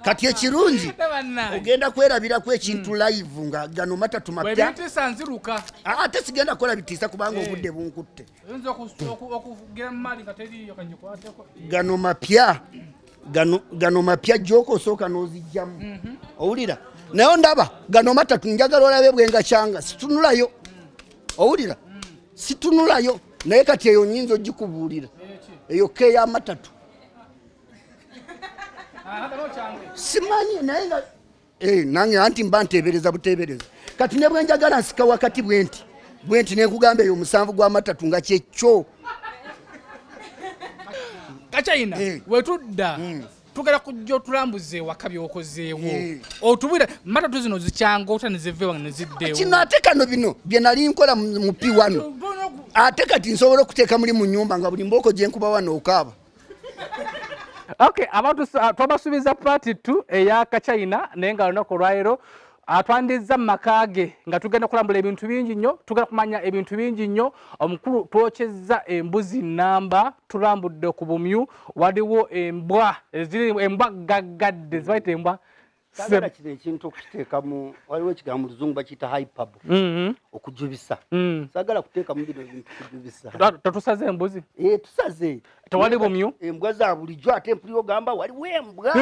Kati ekirungi ogenda kwerabiraku ekintu live nga gano matatu mapya. Webintiisa nziruka. Ah, ate sigenda kukola bitiisa kubanga obudde bunkutte. Oyinza okugira mu maali nga teriiyo kangikwateko. Gano mapya, gano mapya jooka osooka n'ozijjamu. Owulira? Naye ndaba gano matatu, njagala olabe bwenga kyanga situnulayo. Owulira? Situnulayo. Naye kati eyo nyinza ogikubuulira. Eyo keey'amatatu. Simanyi naye nga nange anti mba nteebereza buteebereza. Kati ne bwe njagala nsika wakati bwe nti nenkugamba eyo 7 gw'amatatu nga kyekyo. Kachina, wetudda tugenda kujja otulambuze ewaka by'okozeewo. Otubwire matatu zino zikyanga otya ne ziva ewange ne zidda ewo. Kino ate kano bino bye nali nkola mu P wano. Ate kati nsobola okuteeka muli mu nnyumba nga buli mbooko gye nkuba wano okaaba. Okay, abantu twabasuubiza part 2 eya Kachina naye nga lunaku olwaleero atwandizza mu maka ge nga tugenda kulambula ebintu bingi nnyo, tugenda kumanya ebintu bingi nnyo. Omukulu twokyezza embuzi namba, tulambudde ku bumyu, waliwo embwa eziri embwa gaggadde zibayita embwa. Sagala kino ekintu okukiteekamu, waliwo ekigambo mu Luzungu bakiyita hyperbole, okujubisa. Sagala kuteekamu bino ebintu kujubisa. Tetusaze embuzi? Tusaze. Tewali bumyu? Embwa za bulijjo ate mpulira ogamba waliwo embwa.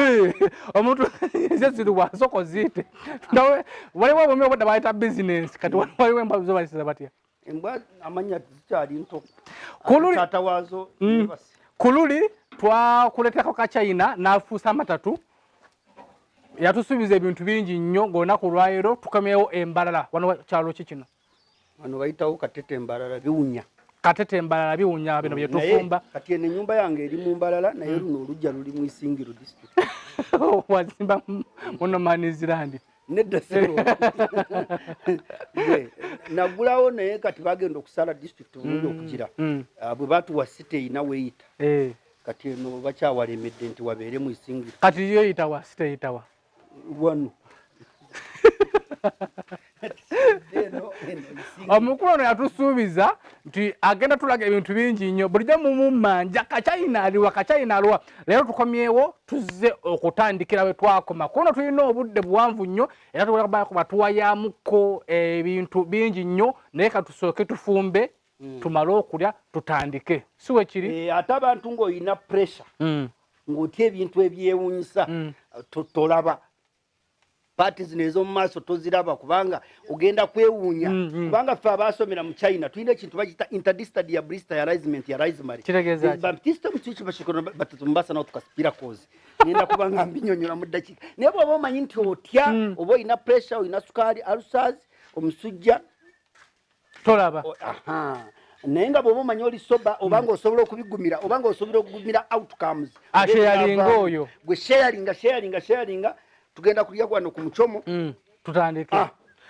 Omuntu ze ziri wasooka oziyite. Nawe, waliwo obumyu obudda bayita business, kati waliwo embwa zo bayisiza batya? Embwa amannya zikyali nto. Taata waazo yebase. Ku luli twakuleetako Kachina n'afuusa amatatu. Yatusuubiza ebintu bingi nnyo ng'olunaku olwaleero tukomyewo embalala. Wano kyalo ki kino? Wano bayitawo Katete Mbalala, biwunya. Katete Mbalala biwunya bino bye tufumba. Naye kati eno ennyumba yange eri mu Mbalala, naye luno oluggya luli mu Isingiro district. Wazimba muno Manizirandi. Nedda ssebo. Gwe, nagulawo naye kati bagenda okusala district bulungi okugira. Bwe batuwa city erina weeyita. Kati eno bakyawalemedde nti wabeere mu Isingiro. Kati yo eyitawa, city eyitawa? Wano. Omukulu ono yatusuubiza nti agenda tulaga ebintu bingi nnyo. Bulijjo mumummanja Kachina aliwa, Kachina aliwa. Leero tukomyewo tuzze okutandikira we twakoma. Kuno tulina obudde buwanvu nnyo era tugenda kuba batuwayaamuko ebintu bingi nnyo, naye katusooke tufumbe tumale okulya tutandike. Si we kiri? Ate abantu ng'olina pressure, ng'otya ebintu ebyewuunyisa, tolaba paati zino ez'omu maaso toziraba kubanga ogenda kwewuunya. Kubanga ffe abaasomera mu China tulina ekintu bakiyita interdistad ya Bristol ya Risement ya Risemary. Kitegeeza ki? Baptiste mu kichi bashikoro batatu mbasa nawo tukasipira kozi. Ngenda kuba nga mbinyonyola mu ddakiika. Naye bw'oba omanyi nti otya, oba olina pressure, olina sukaali, ulcers, omusujja, Tolaba. Aha. Naye nga bw'oba omanyi oli sober, oba ng'osobola okubigumira, oba ng'osobola okugumira outcomes. Sharinga oyo. Gwe sharinga, sharinga, sharinga. Tugenda kulya wano ku muchomo. Tutandike.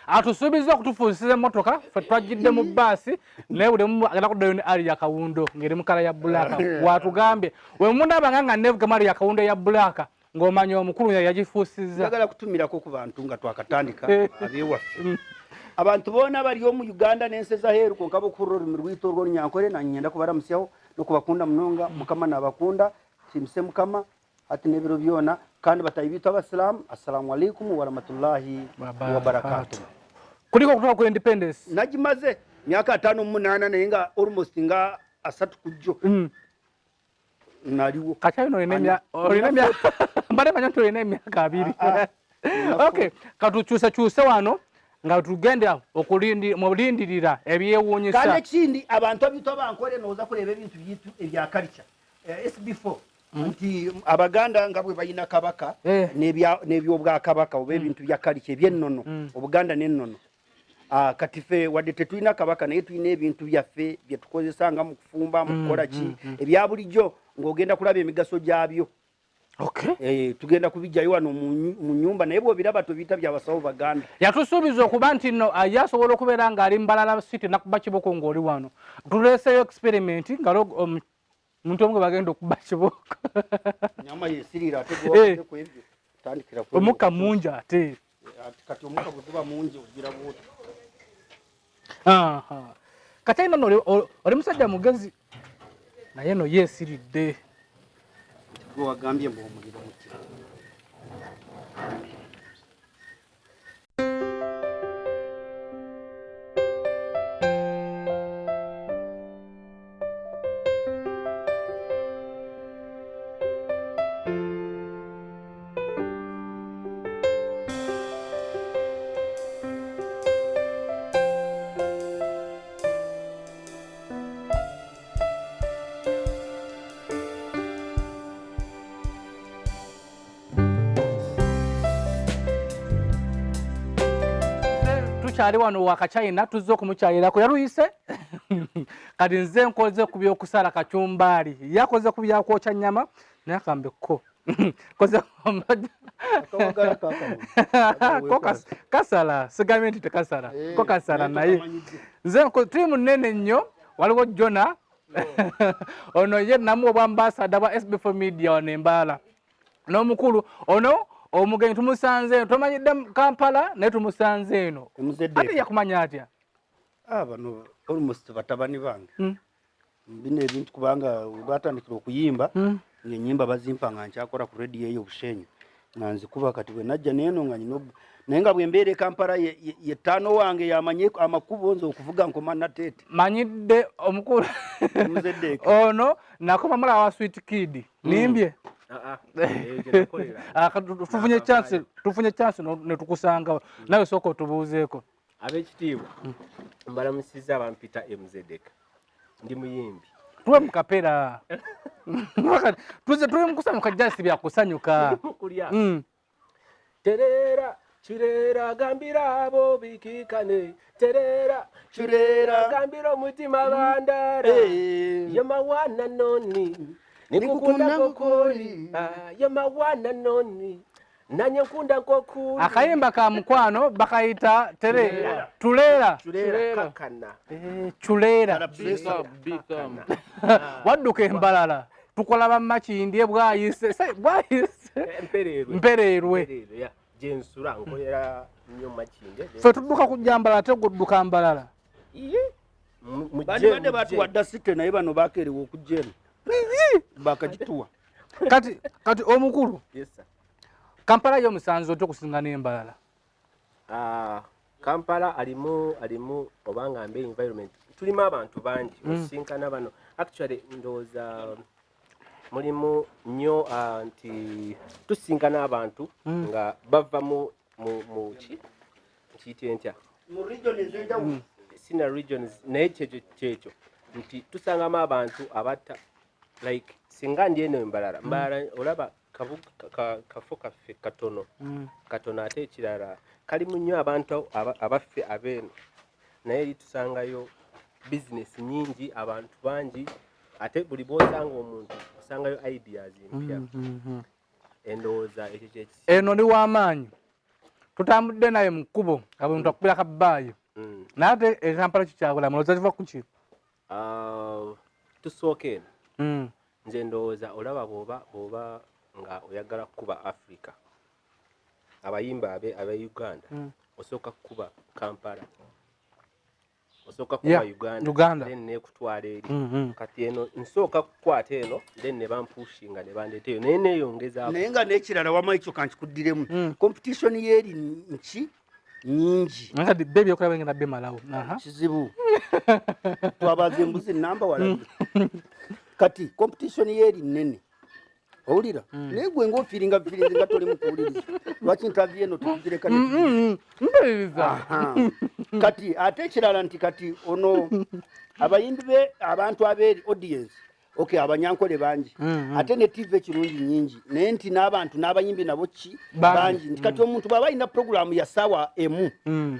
Atusuubizza okutufuusisa emmotoka, ffe twajjidde mu bbaasi, naye buli omu agenda kuddayo ne Ali ya Kawundo ng'eri mu kala ya black. Watugambye, we munaabanga nga neevuga mu Ali ya Kawundo eya black, ng'omanya omukulu yagifuusizza. Njagala kutumirako ku bantu nga twakatandika ab'ewaffe. Abantu boona bari omu Uganda n'ensi ez'aheeru, kwonka ab'okuhurira orurimi rwaitu orw'Orunyankore, naanye nyenda kubaramusyaho n'okubakunda munonga. Mukama naabakunda, tuhimbise Mukama hati n'ebiro byona. Kandi batahi baitu Abasilamu, assalamu alaikum warahmatullahi wabarakatuh. Kuliko okutuuka ku independence? Nagimaze myaka 58 naye nga almost nga 30 ku jjo. Naliwo. Kati ayo olina olina mbadde manya nti olina emyaka 20. Okay, katukyusekyuse wano nga tugenda mulindirira ebyewuunyisa. Kandi ekindi abantu abitu abankole nooza kureeba ebintu byitu ebya culture. SB4 nti Abaganda nga bwe balina kabaka n'ebyobwakabaka oba ebintu bya culture eby'ennono, Obuganda n'ennono. Kati ffe wadde tetulina kabaka naye tulina ebintu byaffe bye tukozesa nga mu kufumba, mu kukola ki, ebya bulijjo ng'ogenda kulaba emigaso gyabyo. Tugenda kubijjayo wano mu nnyumba naye bw'obiraba tobiyita bya basawo Baganda. Yatusuubiza okuba nti nno ye asobola okubeera ng'ali Mbalala City nakuba kiboko ng'oli wano. Tuleeseeyo experiment nga omuntu omu gwe bagenda okuba kiboko. Nyama yesirira ate gwe ku ebyo. Tandikira ku Omukka mungi ate. Ati kati omukka bwe guba mungi ogira bw'otyo. Kati nno oli musajja mugezi naye no yeesiridde. Gwe wagambye mbu omuliro muti. Tukyali wano wa Kachina, tuzze okumukyalirako. Yaluyise kati nze nkoze ku byokusala kacumbaali, yakoze ku byakwokya nnyama, naye akambekko koze ko kasala, sigambye nti tekasala, ko kasala, naye nze tuli munene nnyo. Waliwo Jona ono ye namu obwambasada bwa SB4 Media wano Embaala, n'omukulu ono omugenyi tumusanze eno, tomanyidde Kampala naye tumusanze eno. Ate yakumanya atya? Bano almost batabani bange. Bino ebintu kubanga batandikira okuyimba, ng'ennyimba bazimpa nga nkyakola ku rediyo eyo Bushenyi, nga nzikuba. Kati bwe najja neeno nga nyina, naye nga bwe mbeera e Kampala ye ttaano wange yamanye amakubo, nze okuvuga nkoma Nateete. Manyidde omukulu ono nakoma mulaba wa Sweet Kid nimbye. Tufunye chance, tufunye chance ne tukusanga nawe, sooka otubuuzeeko. Ab'ekitiibwa, mbalamusiza. Bampita Mzedek, ndi muyimbi. Tuwe mukapera, tuze tuli mukusanyuka, jasi byakusanyuka. Kulya. Terera kirera, gambira abo bikikane, terera kirera, gambira omutima bandara yamawana noni nikukunda kokoli yamawana noni nanye nkunda nkokuli. Akayimba ka mukwano bakayita tere tuleera. Kakana. Chuleera wadduka embalala, tukola bamakindye bwayise bwayise. Mpereerwe. Mpereerwe. Gyensula nkolera nnyo Makindye. Ffe tudduka kujja Mbalala, ate gwe Mbalala. Bandibadde batuwadda site, naye bano bakeerewa okujja eno bakagituwa. Kati omukulu, Kampala yo musanze otya okusinga n'Embalala? Kampala alimu obanga mbe environment, tulimu abantu bangi, osinkana bano. Actually ndowooza mulimu nnyo nti tusinkana abantu nga bava mu ki nkiyite ntya? Mu region ez'enjawulo. Sina regions, naye kyekyo nti tusangamu abantu abatta, like singa ndi eno Embalala, Mbalala olaba kafo kaffe katono katono, ate ekirala kalimu nnyo abantu abaffe abeeno, naye eri tusangayo bizinesi nyingi, abantu bangi, ate buli bwosanga omuntu osangayo ideas mpya. Endowooza ekyo kyekisi. Eno oli w'amaanyi, tutambudde naye mu kkubo, abuntu akubira kabbaayi, naye ate ekampala kikyabula, mulowooza kiva ku ki? Tusooka eno, nze ndowooza olaba bw'oba nga oyagala kukuba Africa, abayimba abe Uganda, osooka kukuba Kampala, osooka kukuba Uganda, Uganda. Then nekutwala eri. Kati eno nsooka kukwata eno, then ne bampushinga ne bandeeta eyo, naye neeyongezaako. Naye nga n'ekirala, wama ekyo kankikuddiremu, competition yeeri nki nyingi. Kati be ebyokulaba ngenda bimalawo. Kizibu, twabaza embuzi namba walabye. Kati competition yeeri nnene, owulira? Naye gwe ngaofiiringa fiirinzi nga toli mukuwuliriza, lwaki interview eno tetugireka? Mpuliriza. Kati ate ekirala nti kati ono abayimbi be abantu abeeri audience, okay, abanyankole bangi, ate ne TV ekirungi nyingi, naye nti n'abantu n'abayimbi nabo ki bangi, nti kati omuntu bw'aba alina programu ya ssaawa 1,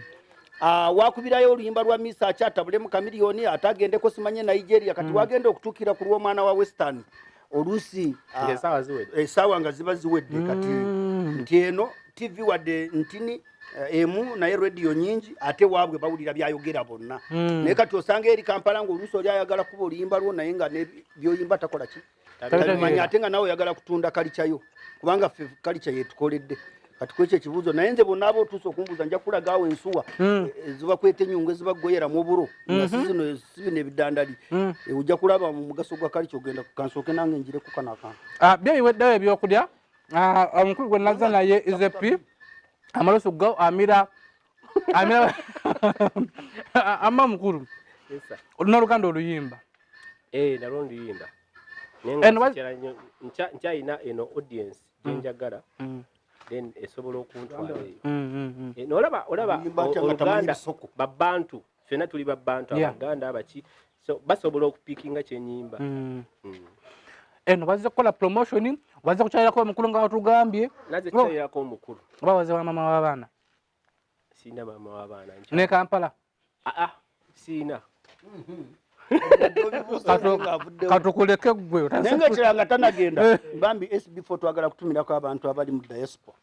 wakubirayo oluyimba lwa misa akyatabulemu kamiliyoni, ate agendeko simanye Nigeria. Kati wagenda okutuukira ku lw'omwana wa Western, oluusi Ng'essaawa ziwedde. Essaawa nga ziba ziwedde. Kati nti eno TV wadde ntini emu, naye rediyo nyingi, ate waabwe bawulira byayogera bonna. Naye kati osanga eri Kampala nga oluusi oli ayagala kuba oluyimba lwo, naye nga byoyimba takola ki, tabimanya, ate nga nawe oyagala kutunda culture yo, kubanga ffe culture yetukoledde. Kati kwekyo ekibuuzo, naye nze bonna aba otuuse okumbuuza, nja kulaga awo ensuwa ezibakweta enyungu ezibagoyeramu oburo, nga si zino, si bino ebidandali. Ojja kulaba mu mugaso gwa culture. Ogenda kansooke nange njireko kano akantu. Byo biweddewo ebyokulya. Omukulu gwe nazza naye Izepi amalusu go amira amira ama mukulu. Yes, sir. Olina oluganda oluyimba? Eh, nalwo nduyimba. Naye Eno nga sikyala nnyo, nkyalina eno audience gye njagala, then esobola okuntwala eyo. N'olaba olaba Oluyimba atya nga tamanyi oluganda bisoko? Babantu ffenna tuli babantu, abaganda abaki, so basobola okupikinga kyenyimba. Eno bazze kukola promotion, bazze kukyalirako omukulu nga watugambye. Nazze kukyalirako omukulu. Oba wazze wa mama w'abaana? Siina maama w'abaana. Ne Kampala? Aa, siina. Katukuleke ggwe. Naye nga ekirala nga tanagenda, bambi SB4 twagala kutumirako abantu abali mu diaspora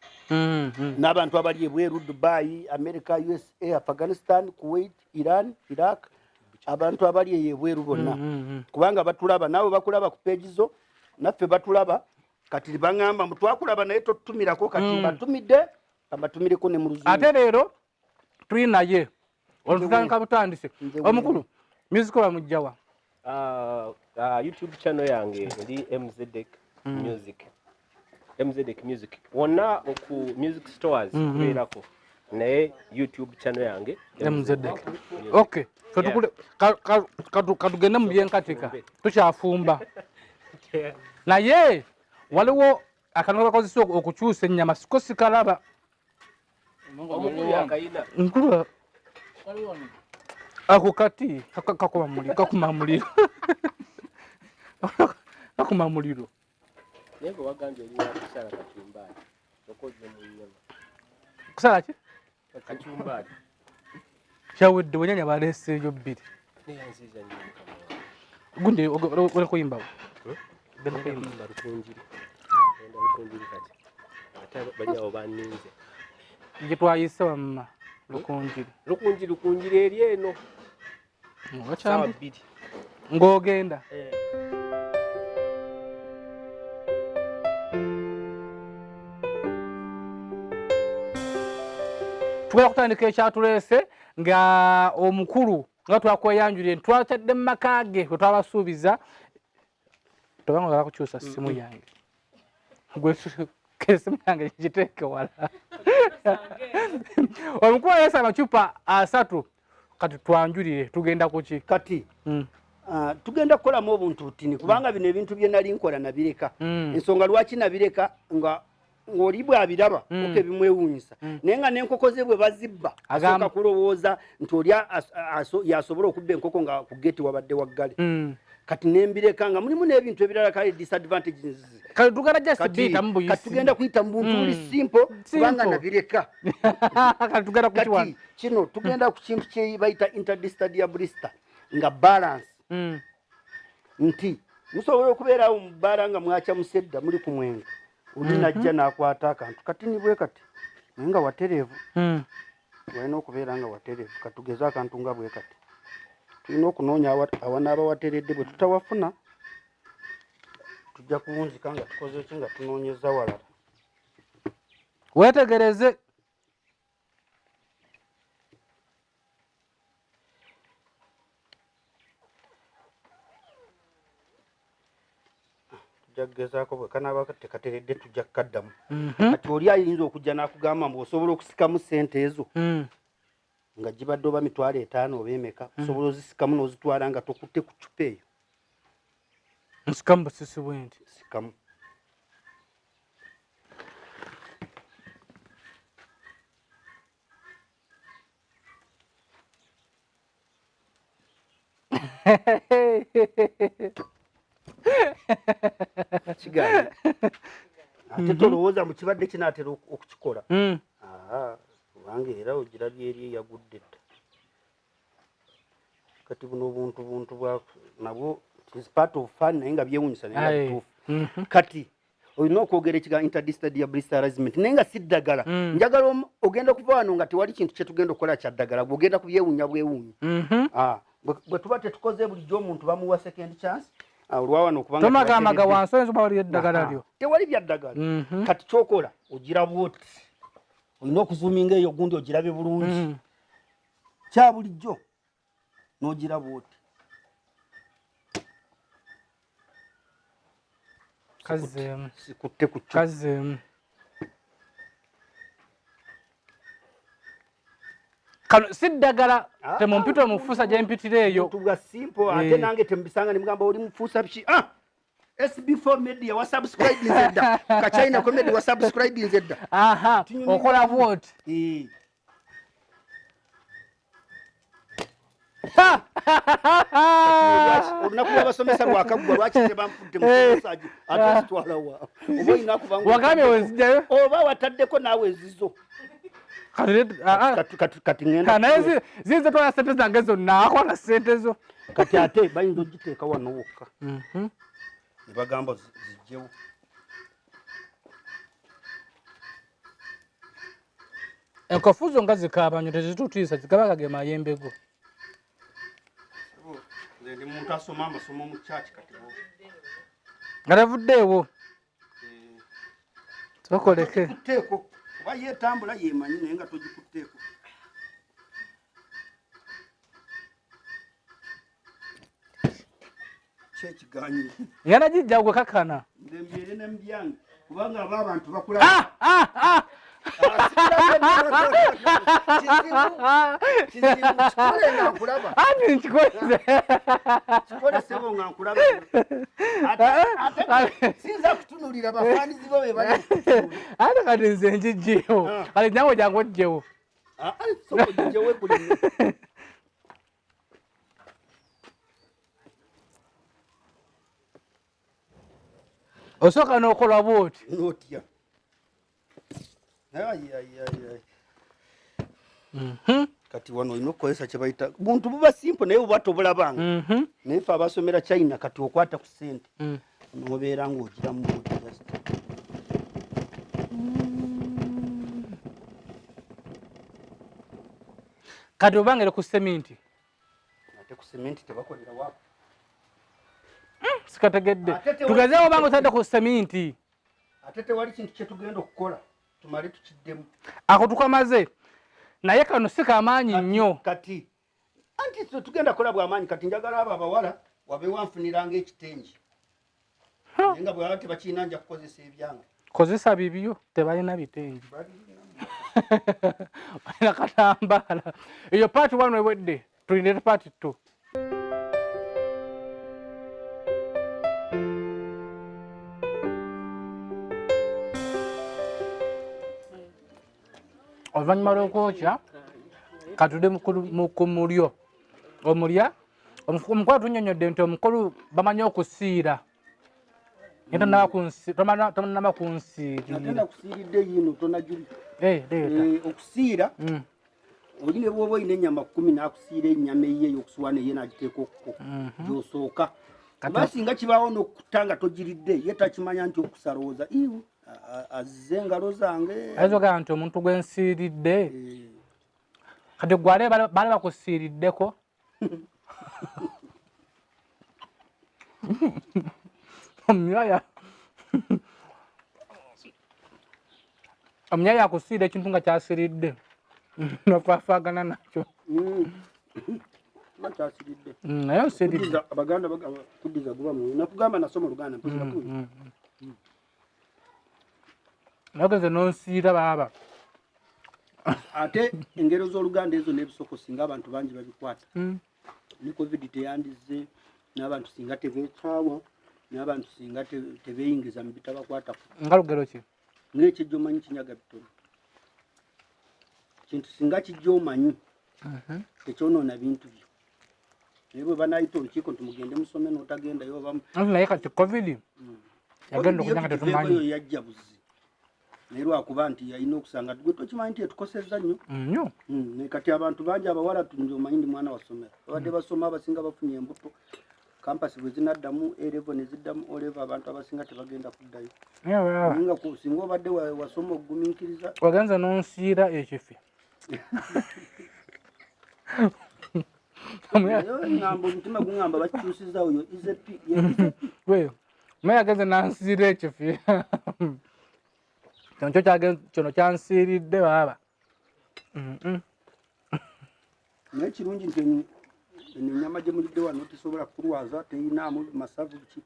n'abantu abali ebweru, Dubai, America, USA, Afghanistan, Kuwait, Iran, Iraq, abantu abali eyo ebweru bonna, kubanga batulaba, naawe bakulaba ku peegi zo, naffe batulaba. Kati baŋŋamba mbu twakulaba naye totutumirako. Kati mbatumidde, kambatumireko ne mu Luzungu. Ate leero tuli naye olwo tutandika butandise. Nze Omukulu, music bamugjawa? YouTube channel yange eri Mzdek Music, Mzdek Music wonna ku music stores kubeerako, naye YouTube channel yange Mzdek. Okay, so tukule katugende mu byenkatika, tukyafumba, naye waliwo akantu kakozesa okukyusa ennyama, siko sikalaba. Omukulu yakayina. Nkulu, ako kati kakuma muliro, kakuma muliro, kakuma muliro. Naye bwe wagambye oli wakusala kacumbaali okoze mu nnyama. Kusala ki? Kacumbaali. Kyawedde, wenyanya baleeseeyo bbiri. Neyanziza nnyo mukama wange. Gundi ole kuyimbawo. Genda Genda kuyimba. kuyimba Lukunjiri, genda Lukunjiri kati, ate banyawo baninze. Gye twayise wamma Lukunjiri. Lukunjiri, Lukunjiri eri eno saawa Wakyambi 2. Ng'ogenda. Tugenda kutandika ekyatuleese nga omukulu nga twakweyanjulire, twakyadde mu maka ge bwe twabasuubiza. Tobanga oyagala kukyusa ssimu yange, gwe esimu yange giteeke wala. Omukulu aleese amacupa 3, kati twanjulire, tugenda kuki? Kati tugenda kukolamu obuntu butini, kubanga bino ebintu bye nali nkola nabireka. Ensonga lwaki nabireka, nga ng'oli bw'abiraba oka ebimwewuunyisa, naye nga n'enkoko ze bwe bazibba asooka kulowooza nti oli yasobola okubba enkoko nga ku geeti wabadde waggale. Kati nembireka nga mulimu n'ebintu ebirala, kale disadvantages. Kale tugenda just Kati biyita mu buyisi. Kati tugenda kuyita mu buntu buli simple, kubanga Simple. nabireka. Kati tugenda ku Kati kiwano. kino tugenda ku kintu kye bayita interdistadiablista nga balance, nti musobola okubeerawo mu bbaala nga mwakya musedda, muli ku mwenge, oli najja n'akwata akantu katini bwe kati, naye nga watereevu. Walina okubeera nga watereevu. Katugeze akantu nga bwe kati, tulina okunoonya awanaaba wateredde. Bwe tutawafuna, tujja kuwunzika nga tukoze ki, nga tunoonyeza walala. Weetegereze. Tujja kugezaako, bwe kanaaba tekateredde tujja kukaddamu. Kati oli ayinza okujja n'akugamba mbu osobola okusikamu ssente ezo nga gibadde oba 50,000 oba emeka, osobola ozisikamu n'ozitwala nga tokutte ku ccupa eyo. Nsikamu busisi bwe nti. Sikamu. Kigaanye, ate tolowooza mu kibadde kinaatera okukikola. Aha, kubanga era ogirabye eri eyagudde dda. Kati buno obuntu buntu bwa nabwo is part of fun, naye nga byewunyisa, naye nga bituufu. Kati olina okwogera ekigambo interdistadiablistarizement, naye nga si ddagala. Njagala ogenda okuva wano nga tewali kintu kyetugenda okukola kya ddagala, gwe ogenda kubyewuunya bwewuunya. Bwe tuba tetukoze bulijjo, omuntu bamuwa second chance. Olwa wano okubanga Tomagamaga tebateredde. wansi oyinza oba waliyo eddagala lyo. Tewali bya ddagala. Kati kyokola ogira bwoti, olina okuzuuminga eyo gundi ogirabe bulungi. Kya bulijjo n'ogira bwoti. Kazzeemu. Sikutte ku ccupa. Kazzeemu. Kano si ddagala, temumpita omufuusa gye mpitira eyo. Buntu bwa simple, ate nange temubisanga ne mugamba oli mufuusa biki. SB4 Media wa subscribe nze dda. Ka China Comedy wa subscribe nze dda. Aha, Tunyumira okola nnyo. bw'oti. Olunaku lw'abasomesa lwakaggwa, lwaki tebampudde musomesa ate ozitwala wa? Oba olina kuba nga Wagambye otaddeko- wenzijjayo? Oba wataddeko naawe ezizo. Kati ngenda naye ziyinza twala sente zange zonna, akola sente zo. Kati ate bayinza ogiteeka wano wokka ne bagamba zijjewo. Enkofu zo nga zikaaba nnyo, tezitutiisa, zigaba ge mayembe go. Nze ndi muntu asoma amasomo mu kyaki kati nga tavuddeewo tokoleke togikutteeko, kuba ye etambula yemanyi, naye nga togikutteeko. Kyekiganyi nga nagijja gwe kakana nze mbeere ne mubyange, kubanga aba abantu bakula. Kikole nga nkulaba. Ani nkikoleze? Kikole sebo nga nkulaba. Ate sinza kutunulira bafaanizi bo be bali. Ate kati nze njijjeewo, kati nyange jangu ojjewo. Soko ojjewo kuli. Osooka n'okola bwoti. N'otya. Kati wano olina okukozesa kye bayita buntu buba simple naye buba tobulabanga. Naye ffe abasomera China, kati okwata ku ssente n'obeera ng'ogiramu bwoti just. Kati obanga eri ku seminti. Ate ku seminti tebakolera waako. Sikategedde. Tugezeewo obanga otadde ku seminti. Ate tewali kintu kye tugenda okukola tumale tukiddemu. Ako tukamaze, naye kano si kamaanyi nnyo. Kati anti tugenda kukola bwamaanyi. Kati njagala abo abawala wabe wanfuniranga ekitengi, naye nga bwebaba tebakirina nja kukozesa ebyange. Kozesa bibyo, tebalina bitengi, balina katambaala. Eyo part 1 ewedde, tulinde part 2. Oluvannyuma lw'okwokya katude ku mulyo omulya. Omukulu tunyonyodde nti omukulu bamanyi okusiira, naye tonaba kunsiirira. Ate nakusiiridde yiino, tonagirya. Okusiira, oli ne bwoba olina ennyama 10, n'akusiira ennyama eyiye ey'okusuwa neye n'agiteeka okuko gy'osooka, kuba singa kibaawo n'okutta nga togiridde, ye takimanya nti okusalowooza iwu azze engalo zange. Ayinza ogamba nti omuntu gwe nsiiridde. Kati gwale baali bakusiiriddeko? Omuyaya akusiira ekintu nga kyasiridde nokwafaagana nakyo. Kiba kyasiridde. Naye osiridde. Abaganda bagamba kuddiza guba mwoyo. Nakugamba nasoma Oluganda mpozi nakuli. Naye ogenze n'onsiira baaba. Ate engero z'Oluganda ezo n'ebisoko singa abantu bangi babikwata, ne COVID teyandizze, n'abantu singa tebeekyawa, n'abantu singa tebeeyingiza mu bitabakwatako. Nga lugero ki? Ng'ekijja omanyi kinyaga bitono. Kintu singa kijja omanyi tekyonoona bintu byo, naye bwe banaayita olukiiko nti mugende musome n'otagendayo oba Naye kati COVID yagenda okujja nga tetumanyi. Yajja buzi, naye lwakuba nti yalina okusanga gwe tokimanyi nti etukosezza nnyo. Nnyo. Kati abantu bangi abawala, nze omanyi ndi mwana wa ssomero, babadde basoma abasinga bafunye embuto. Campus bwe zinaddamu A level ne ziddamu O level, abantu abasinga tebagenda kuddayo. Naye nga singa obadde wasoma okugumiikiriza. Wagenze n'onsiira ekifi. Ŋŋamba omutima guŋŋamba bakikyusizza oyo IZP. Naye yagenze n'ansiira ekifi. Kino kyo kyansiiridde baaba. Naye kirungi nti eno ennyama gye mulidde wano tesobola kukulwaza, teyinaamu masavu ki.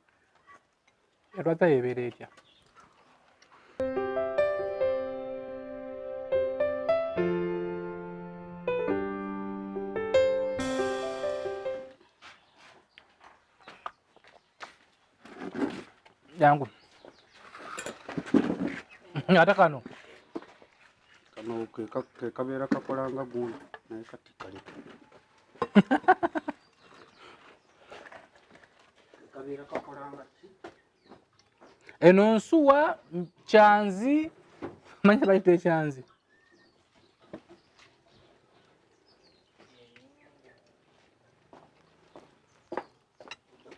Erwaza yebeera etya? Jangu. Ate kano. Kano ke kabeera kakola nga gundi, naye kati kaleke. Kabeera kakola nga ki? Eno nsuwa kyanzi, manya bayita ekyanzi.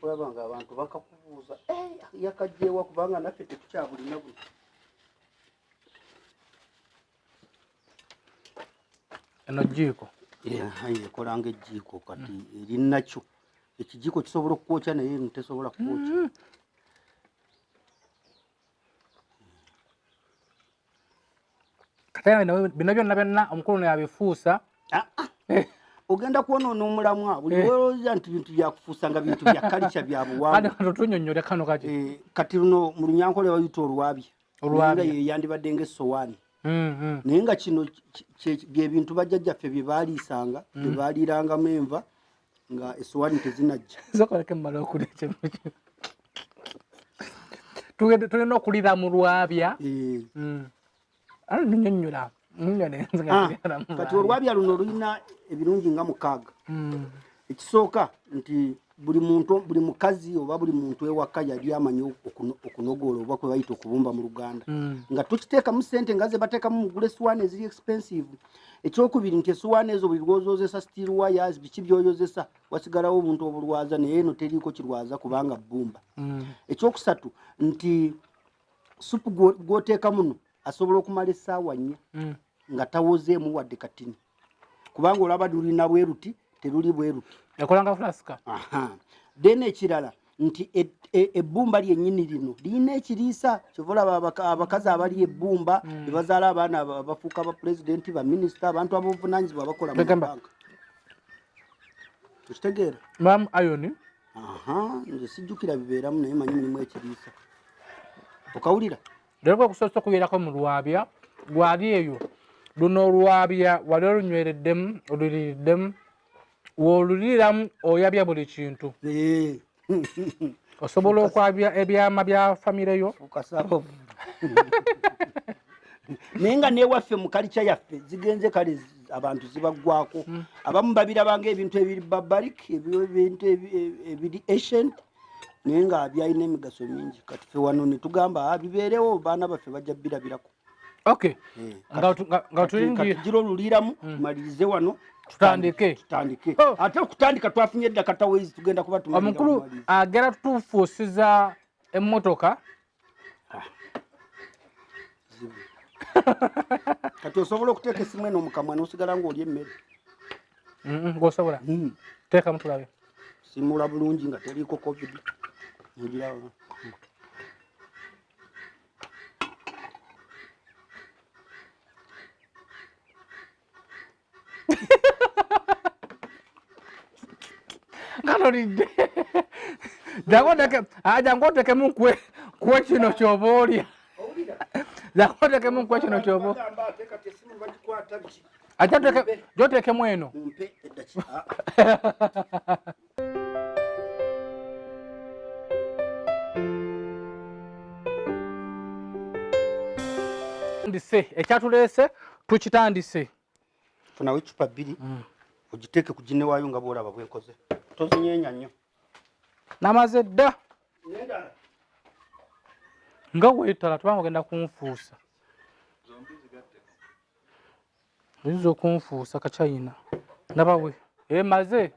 Kulaba nga abantu bakakubuuza yakajjeewa kubanga naffe tetukyabulina buno. Eno jjiiko ekola nga ejjiiko kati erinakyo ekijiiko kisobola okukwokya naye eno tesobola kukwokya. Kati bino byonna byonna omukulu naye abifuusa. Ogenda kwonoona omulamwa buli wolowooza nti bintu byakufuusa nga bintu bya kalica bya buwangwa. Tunyonnyole kano kati. Kati luno mu Lunyankole bayita olwabya. Olwabya. Nga yandibadde ng'essowaani. Naye nga kino bye bintu bajjajjaffe bye baaliisanga, bye baaliirangamu enva nga essowaani tezinajja. Sokoleke mmala okulya kino. Tulina okuliira mu lwabya. Nyonyola. Kati olwabya luno lulina ebirungi nga 6. Ekisooka nti buli muntu, buli mukazi oba buli muntu ewaka yali amanyi okunogoola oba kwe bayita okubumba mu Luganda. Nga tukiteekamu ssente nga ze bateekamu mugula essowaani eziri expensive. Ekyokubiri nti essowaani ezo buli lw'ozoozesa steel wires biki by'oyozesa wasigalawo obuntu obulwaza naye eno teriiko kirwaza kubanga bbumba. Ekyokusatu nti supu gw'oteeka muno asobola okumala essaawa 4 nga tawozeemu wadde katini. Kubanga olaba lulina bwe luti teruli bwe luti. Yakolanga flaska. Then ekirala nti ebbumba lyennyini lino lirina ekiriisa. Kyova olaba abakazi abali ebbumba ne bazaala abaana abafuuka ba pulezidenti, ba minisita, abantu ab'obuvunaanyizibwa bakola mu banka. Okitegeera? Mbamu iron. Nze sijjukira bibeeramu naye manyi mulimu ekiriisa. Okawulira? Leero kwe kusoose okubeerako mu lwabya lwali eyo. Luno olwabya wali olunywereddemu, oluliriddemu, w'oluliramu oyabya buli kintu. Osobola okwabya ebyama bya famire yo. Naye nga n'ewaffe mu kalica yaffe zigenze kale abantu zibaggwako. Abamu babirabanga ebintu ebiri barbaric, ebintu ebiri ancient, naye nga byalina emigaso mingi. Kati ffe wano ne tugamba bibeerewo baana baffe bajja birabirako. Okay. Nga kati gira oluliiramu tumalirize wano tutandike. Tutandike. Ate okutandika twafunye dda katawezi tugenda kuba tumaliriza. Omukulu agera tufuusiza emmotoka. Kati osobola okuteeka essimu eno mu kamwa n'osigala ng'olya emmere. Ng'osobola? Teekamu tulabe. Simula bulungi nga teriiko COVID. Ogiraba. Nga tolidde. Jangu otekemu nkuwe kino ky'oba olya. Jangu otekemu nkuwe kino ky'oba olya. Ate gy'oteekemu eno. Ndise ekyatuleese tukitandise. Funawo eccupa 2 ogiteeke ku ginne waayo nga bw'olaba bwe nkoze. Tozinyeenya nnyo. Namaze dda. Nga weetala tubanga ogenda kunfuusa. Oyinza okunfuusa kachayina. Ndabawe. Maze.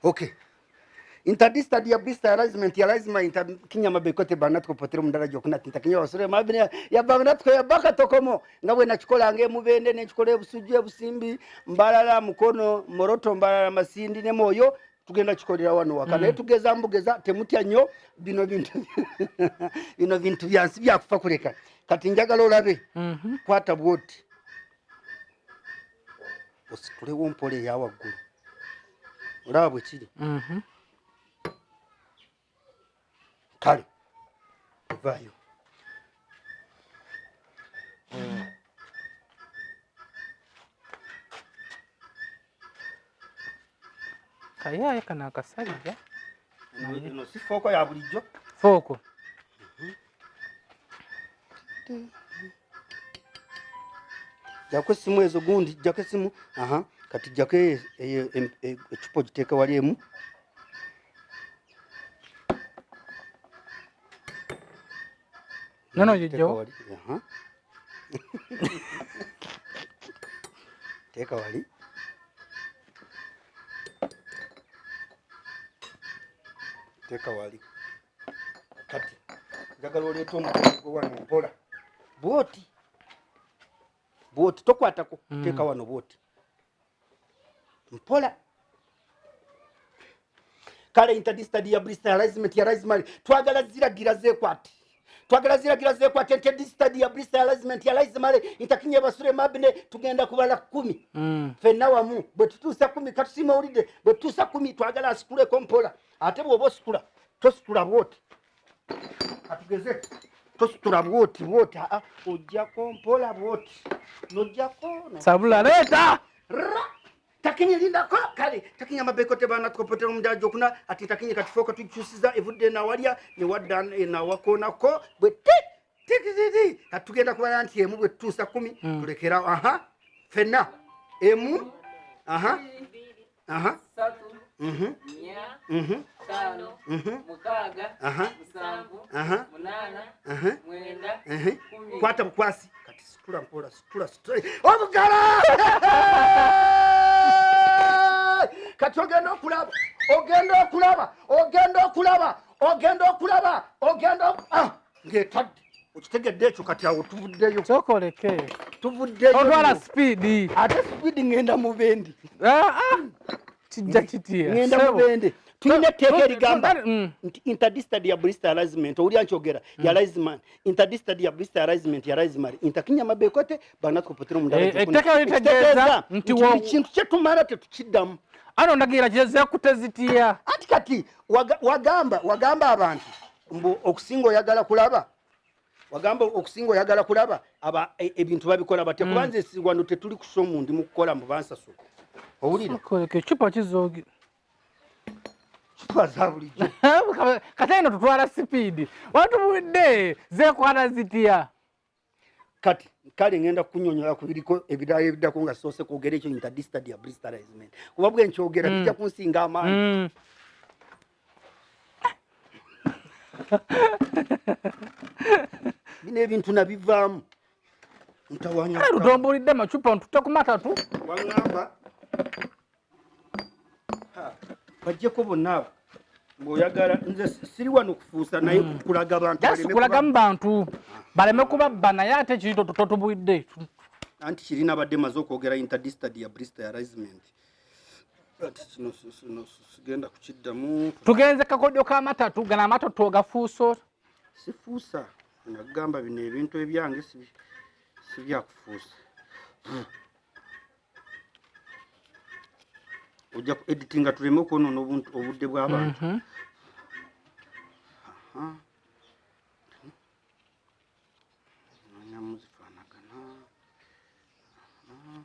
Okay. Interdista diablista realizement realizement inter kinyama bekote banatko potero mundara jokuna tinta kinyama basure mabine ya banatko ya baka tokomo nga bwe nakikola nge mubende ne kikola ebusujju ebusimbi Mbalala Mukono Moroto Mbalala Masindi ne Moyo tugenda kikolera wano waka naye tugeza mbugeza temutya nnyo bino bintu bino bintu byansi byakufa kuleka. Kati njagala olabe kwata bwoti ositulewo mpola eya waggulu olaba bwe kiri. Kale ovaayo. Kayaye kano akasajja. Eno si fooko ya bulijjo. Fooko. Jjako essimu ezo gundi, jjako essimu. Kati jjako eccupa ogiteeke wali emu. Nono gijjo. Teeka wali. Teeka wali. Kati njagala oleete omukono gwe wano mpola bwoti bwoti, tokwatako. Teeka wano bwoti mpola. Kale interdistadiabristalizement ya raismary, twagala ziragira zekwate, twagala ziragira zekwate. Interdistadiabristalizement ya raismary intakinye basure mabine. Tugenda kubala 10 ffenna wamu. Bwe tutuusa 10, katusiima owulidde, bwe tutuusa 10 twagala asituleko mpola. Ate bw'oba ositula, tositula bwoti. Katugeze, tositula bwoti bwoti, aa, ojjako mpola bwoti nojjako. Sabula leeta. Ra takinye, lindako. Kale takinye amabeko tebana tukopotera omudajo okuna ati takinye. Kati tukyusiza, evudde nawalya newadda nawakonako bwe ti tikititi. Kati tugenda kubala nti emu, bwe tutuusa 10 tulekerawo. Aha, fenna emu. Aha aha. 3, 4, 5, 6, 7, 8, 9, 10. Kwata bukwasi. Kati situla mpola, situla, situla obugala. Kati ogenda okulaba, ogenda okulaba, ogenda okulaba, ogenda okulaba, ogenda ah, ng'etadde. Okitegedde ekyo? Kati awo tuvuddeyo. Sooka oleke. Tuvuddeyo. Otwala speed. Ate speed, ngenda mu bendi. Ah, ah. Kijja kitya? Ngenda mu Ssebo. bende. Tulina etteeka erigamba nti interdistadiabristalizement, owulira nkyogera, ya raisman interdistadiabristalizement ya raismar intakinya mabekote banatwopotera omundala. Etteeka litegeeza nti buli kintu kyetumala tetukiddamu. Ano ndagira kizekute zitya? Anti kati wagamba abantu mbu okusinga oyagala kulaba, wagamba okusinga oyagala kulaba aba ebintu babikola batya, kuba nze wano tetuli kusoma, ndi mu kukola mbu bansasula, owulira? Koleka ecupa kizogi. Cupa za bulijjo. Kati eno tutwala speed, watubudde zekwata zitya? Kati kale ngenda kunyonyola ku biriko ebirala ebiddako nga soose kwogera ekyo interdistadiabristalizement, kuba bwe nkyogera bijja kunsinga amaanyi. Bino ebintu nabivaamu ntawanya. Kale lutombulidde amacupa ntutte ku matatu. Waŋŋamba Ha, bajjeko bonna abo ng'oyagala. Nze siri wano kufuusa, naye kulaga bantu just baleme kulagamu bantu baleme kubabba, naye ate kiri totubwidde. Anti kirina badde maze okwogera interdistadiabristalizement. Ati kino sigenda kukiddamu. Tugenze kakodyo k'amatatu gano, amatatu ogafuusa otya? Sifuusa, nagamba bino ebintu ebyange si byakufuusa. Ojja ku editinga tuleme okwonoona obudde bw'abantu. Aha. Noonyamu zifaanagana. Aha.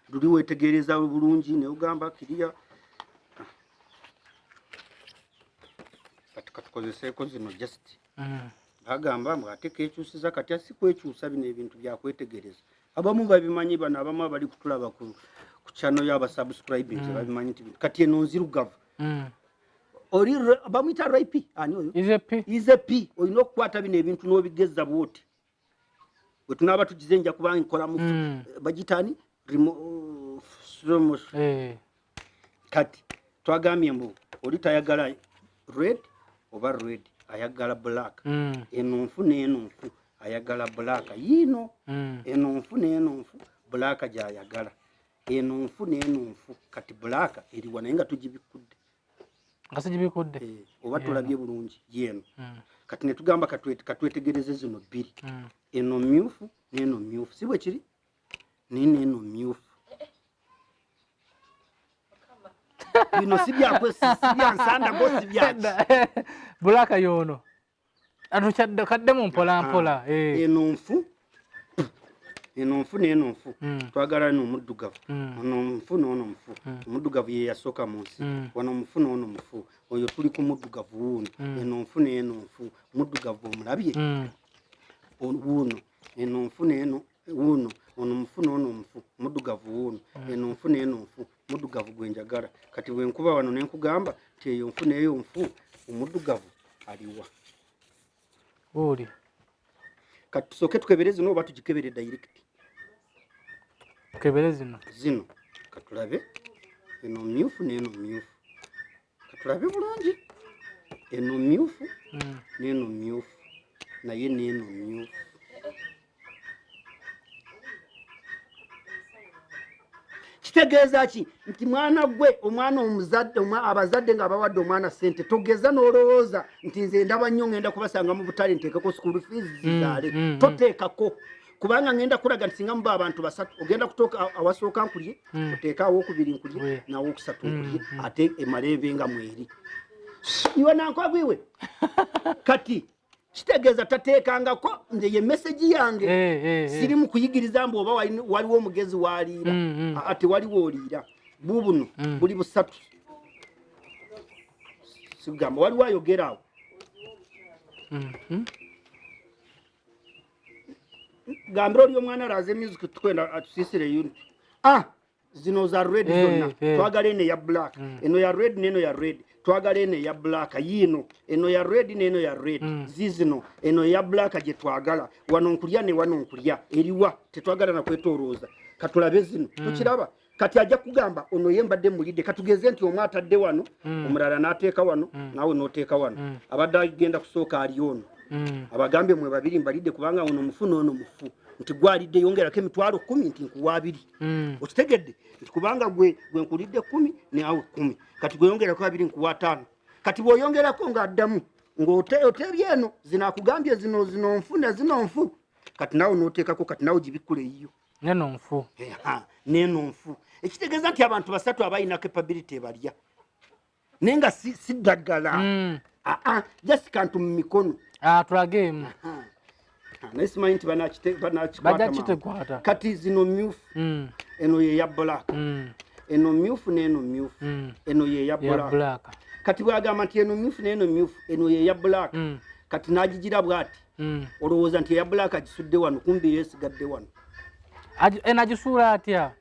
Luli weetegereza bulungi naye ogamba kiriya. Kati katukozeseeko zino just. Bagamba mbu ate kekyusiza. Kati si kwekyusa, bino ebintu byakwetegereza. Abamu babimanyi, bano abamu abali kutulaba ku channel y'abasubscribing babimanyi nti kati eno nzirugavu. Oli bamuyita rip ani oyo? Izepi. Ize p olina okukwata bino ebintu n'obigeza bwoti. Bwe tunaaba tugize nja kuba nkola mu bagitani slow motion. Kati twagambye mbu oli tayagala red oba red, ayagala black. Eno nfu n'eno nfu, ayagala black yiino. Eno nfu n'eno nfu, black gyayagala. Eno nfu n'eno nfu, kati black eriwa? Naye nga tugibikudde. Nga sigibikudde. Eh, oba tulabye bulungi yeeno. Kati netugamba katwetegereze zino bbiri. Eno myufu n'eno myufu, si bwe kiri? Nino eno myufu. Bino si byansandako, si byaki. Black yono atukyadde kaddemu mpola mpola, eh. Eno nfu, eno nfu n'eno nfu. Twagala eno omuddugavu. Ono nfu n'ono nfu. Omuddugavu ye yasooka mu nsi. Wano mufu n'ono mufu, oyo tuli ku muddugavu wuuno. Eno nfu n'eno nfu, muddugavu omulabye. Wuuno eno nfu n'eno wuuno, ono mufu n'ono mufu, muddugavu wuuno. Eno nfu n'eno nfu, muddugavu gwe njagala. Kati bwe nkuba wano ne nkugamba nti eyo nfu n'eyo nfu, omuddugavu aliwa? Oli. Kati tusooke tukebere zino oba tugikebere direct? Tukebere zino. Zino. Katulabe eno myufu n'eno myufu, katulabe bulungi, eno myufu n'eno myufu, naye n'eno myufu. Kitegeeza ki? Nti mwana gwe, omwana omuzadde, abazadde nga bawadde omwana ssente, togeza n'olowooza nti nze ndaba nnyo ngenda kubasanga mu butale nteekeko school fees zizaale. Toteekako, kubanga ngenda kulaga nti singa muba abantu basatu, ogenda kutuuka awasooka nkulye, oteeke awokubiri nkulye, n'awokusatu nkulye, ate emale ebe nga mweri iwe nankwagwiwe. Kati kitegeeza tateekangako. Nze ye message yange. Siri mu kuyigiriza mbu oba waliwo omugezi waliira. Aa, tewaliwo oliira. Bubuno buli busatu, sigamba waliwo ayogera awo. Gambira oli omwana araze music, tukwenda atusisire unit. Ah, zino za red zonna. Twagala eno eya black. Eno ya red n'eno ya red. Twagala eno eya black yiino, eno ya red n'eno ya red. Zizino eno eya black gye twagala. Wano nkulya ne wano nkulya, eriwa? Tetwagala nakwetolooza. Katulabe zino. Tukiraba kati ajja kugamba ono ye mbadde mulidde. Katugeze nti omu atadde wano, omulala n'ateeka wano, naawe n'oteeka wano. Abadde agenda kusooka ali ono. Abagambye mwe babiri mbalidde, kubanga ono mufu n'ono mufu, nti gwalidde yongerako 100,000, nti nkuwa 20. Okitegedde nti kubanga gwe nkulidde 10 naawe 10, kati gweyongerako 20, nkuwa 50. Kati bw'oyongerako ng'addamu ng'oteebye eno, zino akugambye zino, zino nfu na zino nfu. Kati naawe n'oteekako, kati naawe gibikkula eyiyo. Neno nfu. Eha, n'eno nfu. Ekitegeeza nti abantu basatu abalina capability ebalya, naye nga si ddagala. Aa, just kantu mu mikono. Ah, tulage emu. Aha. Ah, naye simanyi nti banakikwata Bajja mangu. kitekwata. Kati zino myufu. Eno ye ya black. Eno myufu n'eno myufu. Eno ye ya Ya black. black. Kati bwagamba nti eno myufu n'eno myufu, eno ye ya black. Kati n'agigira bw'ati. Olowooza nti eya black agisudde wano, kumbi yeesigadde wano. Eno agisuula atya?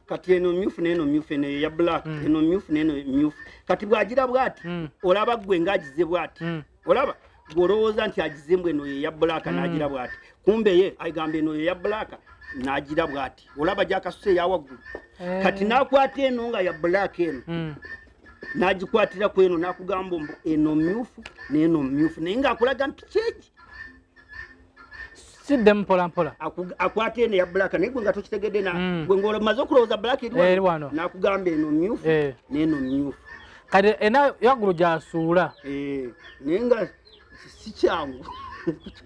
Kati eno myufu n'eno myufu, eno ye ya black. Eno myufu n'eno myufu. Kati bw'agira bw'ati, olaba gwe ng'agize bw'ati. Olaba gwe olowooza nti agize mbw eno ye ya black, n'agira bw'ati, kumbe ye agamba eno ye ya black, n'agira bw'ati. Olaba gyakasuse eya waggulu. Kati n'akwata eno nga ya black eno, n'agikwatira ku eno, n'akugamba mbu eno myufu n'eno myufu, naye ng'akulaga nti kyegi. Siddemu mpola mpola. Akwata eno eya black, naye gwe nga tokitegedde na gwe ng'omaze okulowooza black eri Eri wano, wano. N'akugamba eno myufu n'eno myufu. Kati ena yaggulu gyasuula. Eh, naye nga si kyangu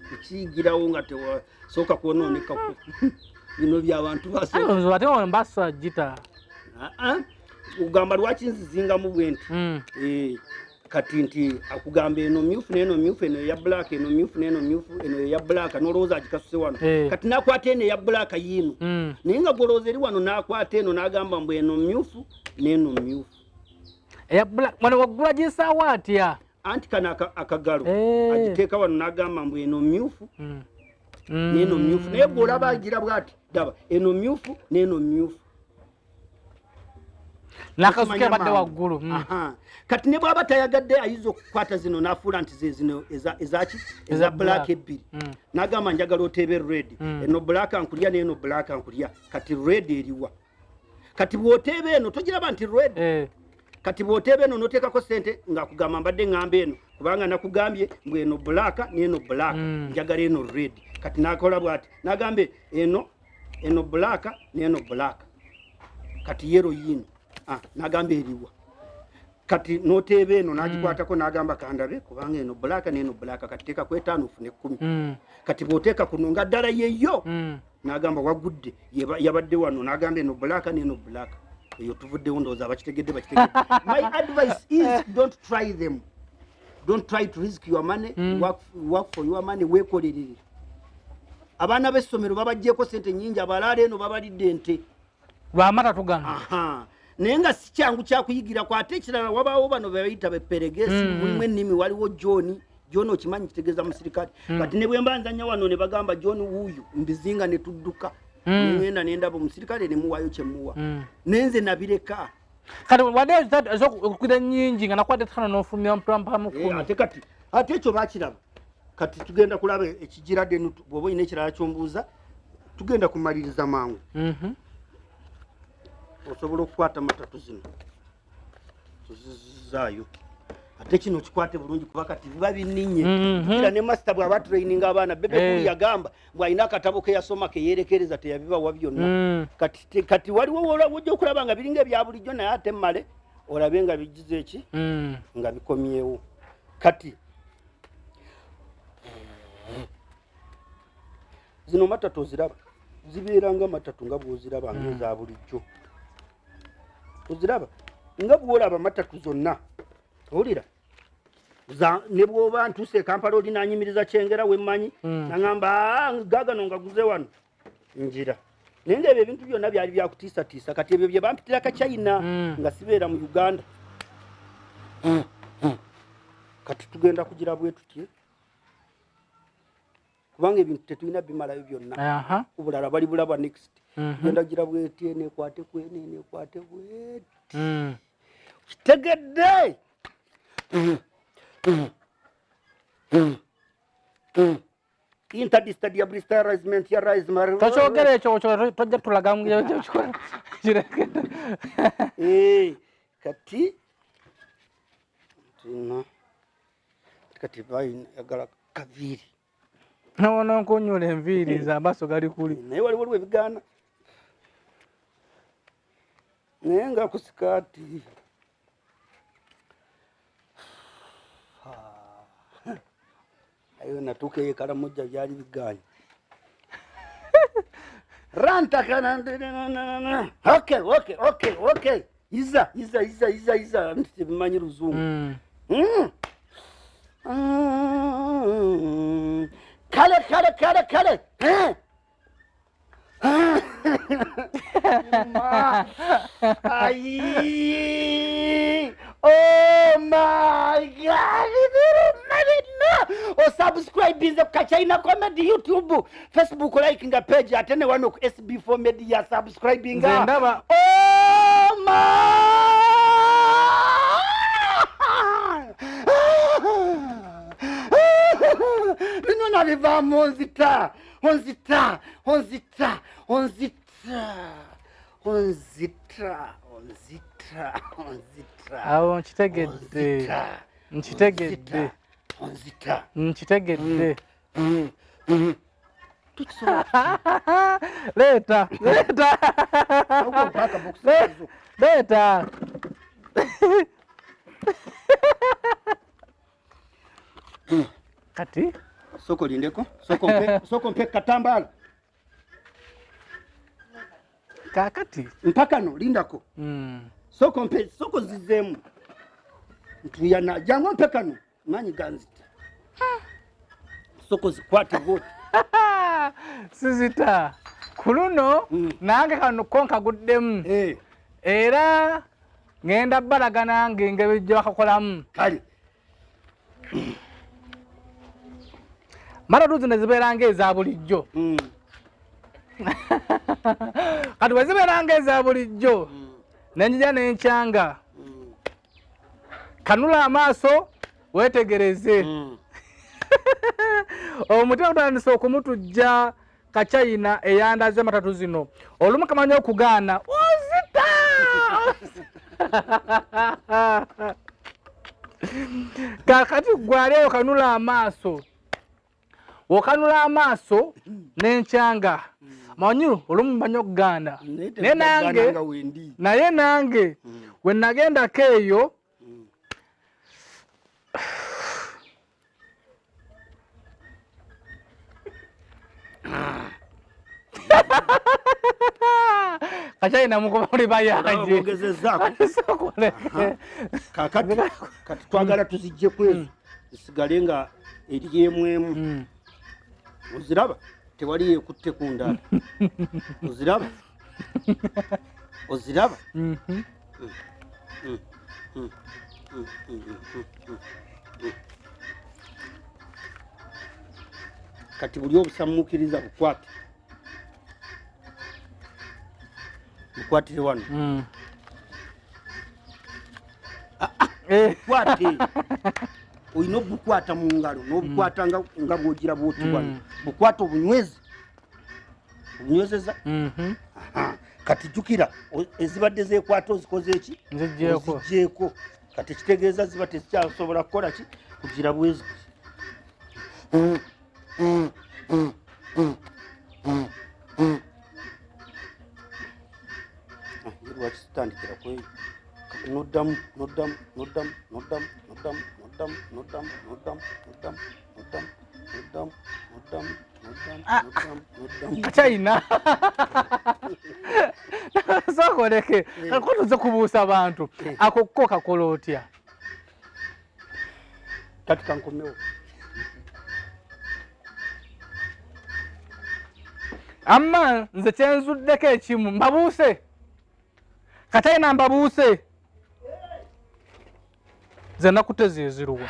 kukiyigirawo nga tewasooka kwonoonekako bino byabantu basooka. Ate ono mbasa gita. Ah, ah. Ogamba lwaki nzizingamu bwe nti? Eh, kati nti akugamba eno myufu n'eno myufu, eno eya black, eno myufu n'eno myufu, eno eya black, n'olowooza agikasuse wano. Kati n'akwata eno eya black yiino, naye nga gwolowooza eri wano, n'akwata eno n'agamba mbu eno myufu n'eno myufu. Eya black wano waggulu agisaawo atya? Anti kano akagalo agiteeka wano n'agamba mbu eno myufu n'eno myufu, naye gwolaba agira bwati, daba eno myufu n'eno myufu. Nakasuka Okimanya abadde mangu. waggulu. Aha. Kati ne bw'aba tayagadde, ayinza okukwata zino n'afuula nti ze zino ezaki, eza black Black. ebbiri, n'agamba njagala oteebe red. Eno black nkulya n'eno black nkulya. Kati red eriwa? Kati bw'oteeba eno togiraba nti red? Kati bw'oteeba eno n'oteekako sente, ng'akugamba mbadde ŋŋamba eno, kubanga nakugambye mbu eno black n'eno black, njagala eno red. Kati n'akola bw'ati n'agambe eno black n'eno black, kati yellow yiino. Ah, n'agamba eriwa? Kati n'oteeba eno n'agikwatako n'agamba kandabe, kubanga eno black n'eno black, kati teekako 5 ofune 10. Kati bw'oteeka kuno nga ddala yeyo, n'agamba wagudde, yabadde wano, n'agamba eno black n'eno black. Eyo tuvuddewo, ndowooza abakitegedde bakitegedde. My advice is, don't try them, don't try to risk your money. Work for your money, weekolerere. Abaana b'essomero babaggyeko sente nyingi, abalaala eno babalidde ente. Lwamata tugano. Aha, naye nga si kyangu kyakuyigirako. Ate ekirala, wabaawo bano bebayita beperegesi. Mulimu ennimi, waliwo John. John okimanyi kitegeeza musirikale. Kati ne bwe mba nzanya wano ne bagamba John wuuyo, mbizinga ne tudduka. Nengenda nendaba omusirikale nemuwaayo kyemuwa. Nenze nabireka. Kati wadde ezokukira nyingi nga nakwata 5 n'ofulumya mpolampola mu 10. Ate kati ate ekyo bakiraba. Kati tugenda kulaba ekigira, then bw'oba olina ekirala kyombuuza, tugenda kumaliriza mangu. Osobola okukwata matatu zino tuzizaayo, ate kino kikwate bulungi kuba kati biba bininye. Era ne master bw'aba training abaana Bebe Cool yagamba bw'alina akatabo ke yasoma ke yeerekereza teyabibawa byonna. Kati waliwo wojja okulaba nga biringa ebya bulijjo, naye ate mmale olabe nga bigize eki nga bikomyewo. Kati zino matatu oziraba zibeera nga matatu nga bw'oziraba ng'eza bulijjo, oziraba nga bw'olaba matatu zonna, owulira ne bw'oba ntuuse e Kampala oli nanyimiriza Kyengera wemmanyi naŋamba, "Ah, gaagano nga guze wano njira," naye nga ebyo ebintu byonna byali byakutiisatiisa. Kati ebyo bye bampitira ka China nga sibeera mu Uganda. Kati tugenda kugira bwe tutye kubanga ebintu tetulina bimalayo byonna, obulala bali bulaba next. Tugenda gira bweti, nekwate kwene, nekwate bweti. Kitegedde? Interdistadiabristarisment. Tokyogera ekyo, tojja tulaga. Kati tina kati bayagala kaviiri. Nawona nkunyula enviiri nze amaaso gali kuli. Naye waliwo waliwo ebigaana, naye nga ku sikaati ayo natuuka eyo Kalamojja byali bigaanye rantakana. Okay, iza iza iza iza iza nti tebimanyi luzungu. Kale kale kale kale. Eh. Ayi! Oh my God! Osubscribinze ku Kachina Comedy YouTube, Facebook, like nga page, ate ne wano ku SB4 Media subscribinga. Nze ndaba. Oh my! Bino nabivaamu onzita, onzita, onzita, onzita, onzita, onzita, onzita. Awo nkitegedde. Onzita. Nkitegedde. Onzita. Nkitegedde. Leeta, leeta, leeta. Kati soko lindeko, soko mpe, soko mpe katambala. Kakati mpaka no lindako. Soko mpe, soko zizeemu ntuyana, jangu mpe kano, manyi ganzita, soko zikwate bwoti. Sizita ku luno. Nange kano ko nkaguddemu. Era ngenda balaga nange engeri gye bakakolamu. Kale. Matatu zino zibeera ng'eza bulijjo. Kati bwe zibeera ng'eza bulijjo, nenjija nenkyanga. Kanula amaaso weetegereze. Omutima gutandise okumutujja Kachina eyandaze matatu zino. Olumu kamanyi okugaana ozita. Kakati gwali eyo, kanula amaaso, okanula amaaso n'enkyanga, manyi olumu manyi okugaana, naye nange nga wendi. Naye nange we nagendako eyo Kachina mukuba muli bayange. Ogezezzaako. Kakati kati twagala tuzijje ku ezo zisigale nga eri emu emu. Oziraba, tewali yekutte ku ndala. Oziraba, oziraba. Kati buli obusamukiriza bukwate, bukwatire wano. Bukwate, olina obukwata mu ngalo n'obukwata nga bwogira bwoti wano. Bukwate obunyweze, obunywezeza. Aha. Kati jjukira ezibadde zeekwata ozikoze eki? Nziggyeko. Kati kitegeeza ziba tezikyasobola kukola ki? Kugira bwezi. Lwaki tutandikira kweyo? Kati noddamu noddamu noddamu noddamu noddamu noddamu noddamu noddamu noddamu noddamu noddamu noddamu noddamu noddamu. Kachina sooka oleke ko tuze kubuusa abantu ako ko kakola otya? Kati kankomewo. Amma nze kyenzuddeko ekimu, mbabuuse Kachina, mbabuuse ze nakutte zeziruwa?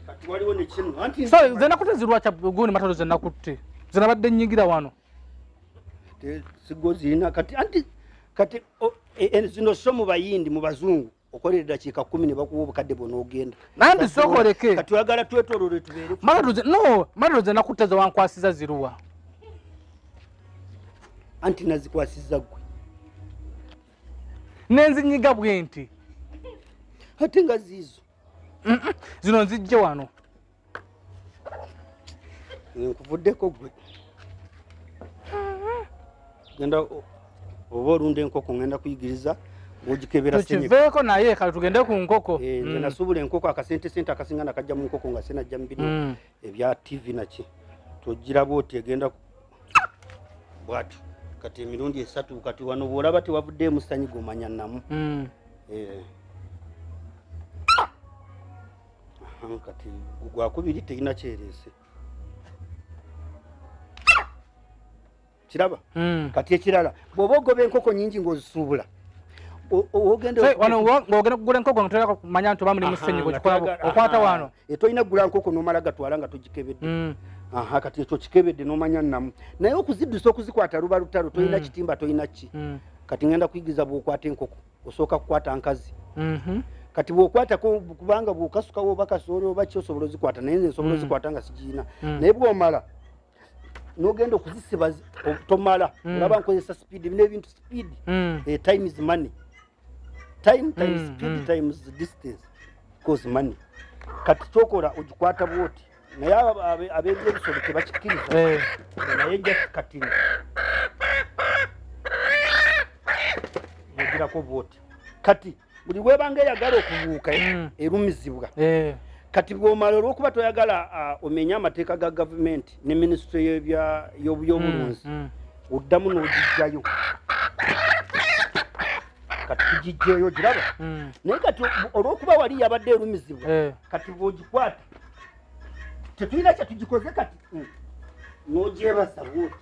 Kati waliwo nekino anti So ze nakutte ziruwa? Kya gundi matalo ze nakutte ze nabadde nyigira wano. Sigo zirina kati anti kati zino so mu Bayindi, mu Bazungu okolera eddakiika 10 ne bakuwa obukadde bw'onoogenda. Nandi sooka oleke. Kati oyagala twetoolole tubeere Matalo no matalo ze nakutte ze wankwasiza ziruwa? Anti nazikwasiza ggwe. Nenzinyiga bwe nti. Ate nga ziizo. Zino nzijje wano. Nkuvuddeko gwe genda oba olunda enkoko, ngenda kuyigiriza bwogikebera senyiga. Tukiveeko naye kale tugende ku nkoko. Eh, nze nasuubula enkoko, akasente sente akasinga nakajja mu nkoko nga senajja mu bino ebya TV naki. Togiraba oti egenda bwati kati emirundi esatu. Kati wano bw'olaba tewavuddeemu sanyiga, omanya namu. Eh. Aha, kati gwakubiri terina kyereese, kiraba. Kati ekirala, bw'oba ogoba enkoko nyingi ng'ozisuubula, ogenda So, wano ng'ogenda kugula enkoko nga toyagala kumanya nti oba mulimu senyiga, nga okikola okwata wano. Eh, tolina kugula nkoko n'omala gatwala nga togikebedde. Aha, kati ekyo kikebedde n'omanya namu, naye okuziddusa okuzikwata luba lutalo, tolina kitimba, tolina ki. Kati ngenda kuyigiza bw'okwata enkoko. Osooka kukwata nkazi. Kati bw'okwatako, kubanga bw'okasukawo oba kasooli oba ki, osobola ozikwata, naye nze nsobola ozikwata nga sigiina. Naye bw'omala n'ogenda okuzisiba tomala. Olaba nkozesa speed, bino ebintu speed. Eh, time is money, time times speed times distance cause money. Kati kyokola ogikwata bwoti, naye ab'ebyebisolo tebakikkiriza. Naye just katini ogirako bwoti. Kati buli bwebanga eyagala okubuuka, erumizibwa. Kati bwomala, olwokuba toyagala omenye amateeka ga gavumenti ne minisitule y'obyobulunzi, oddamu n'ogijjayo. Kati tugijjeeyo, giraba. Naye kati olwokuba wali yabadde erumizibwa, kati bw'ogikwata tetulina kyetugikoze. Kati n'ogyebasa bwoti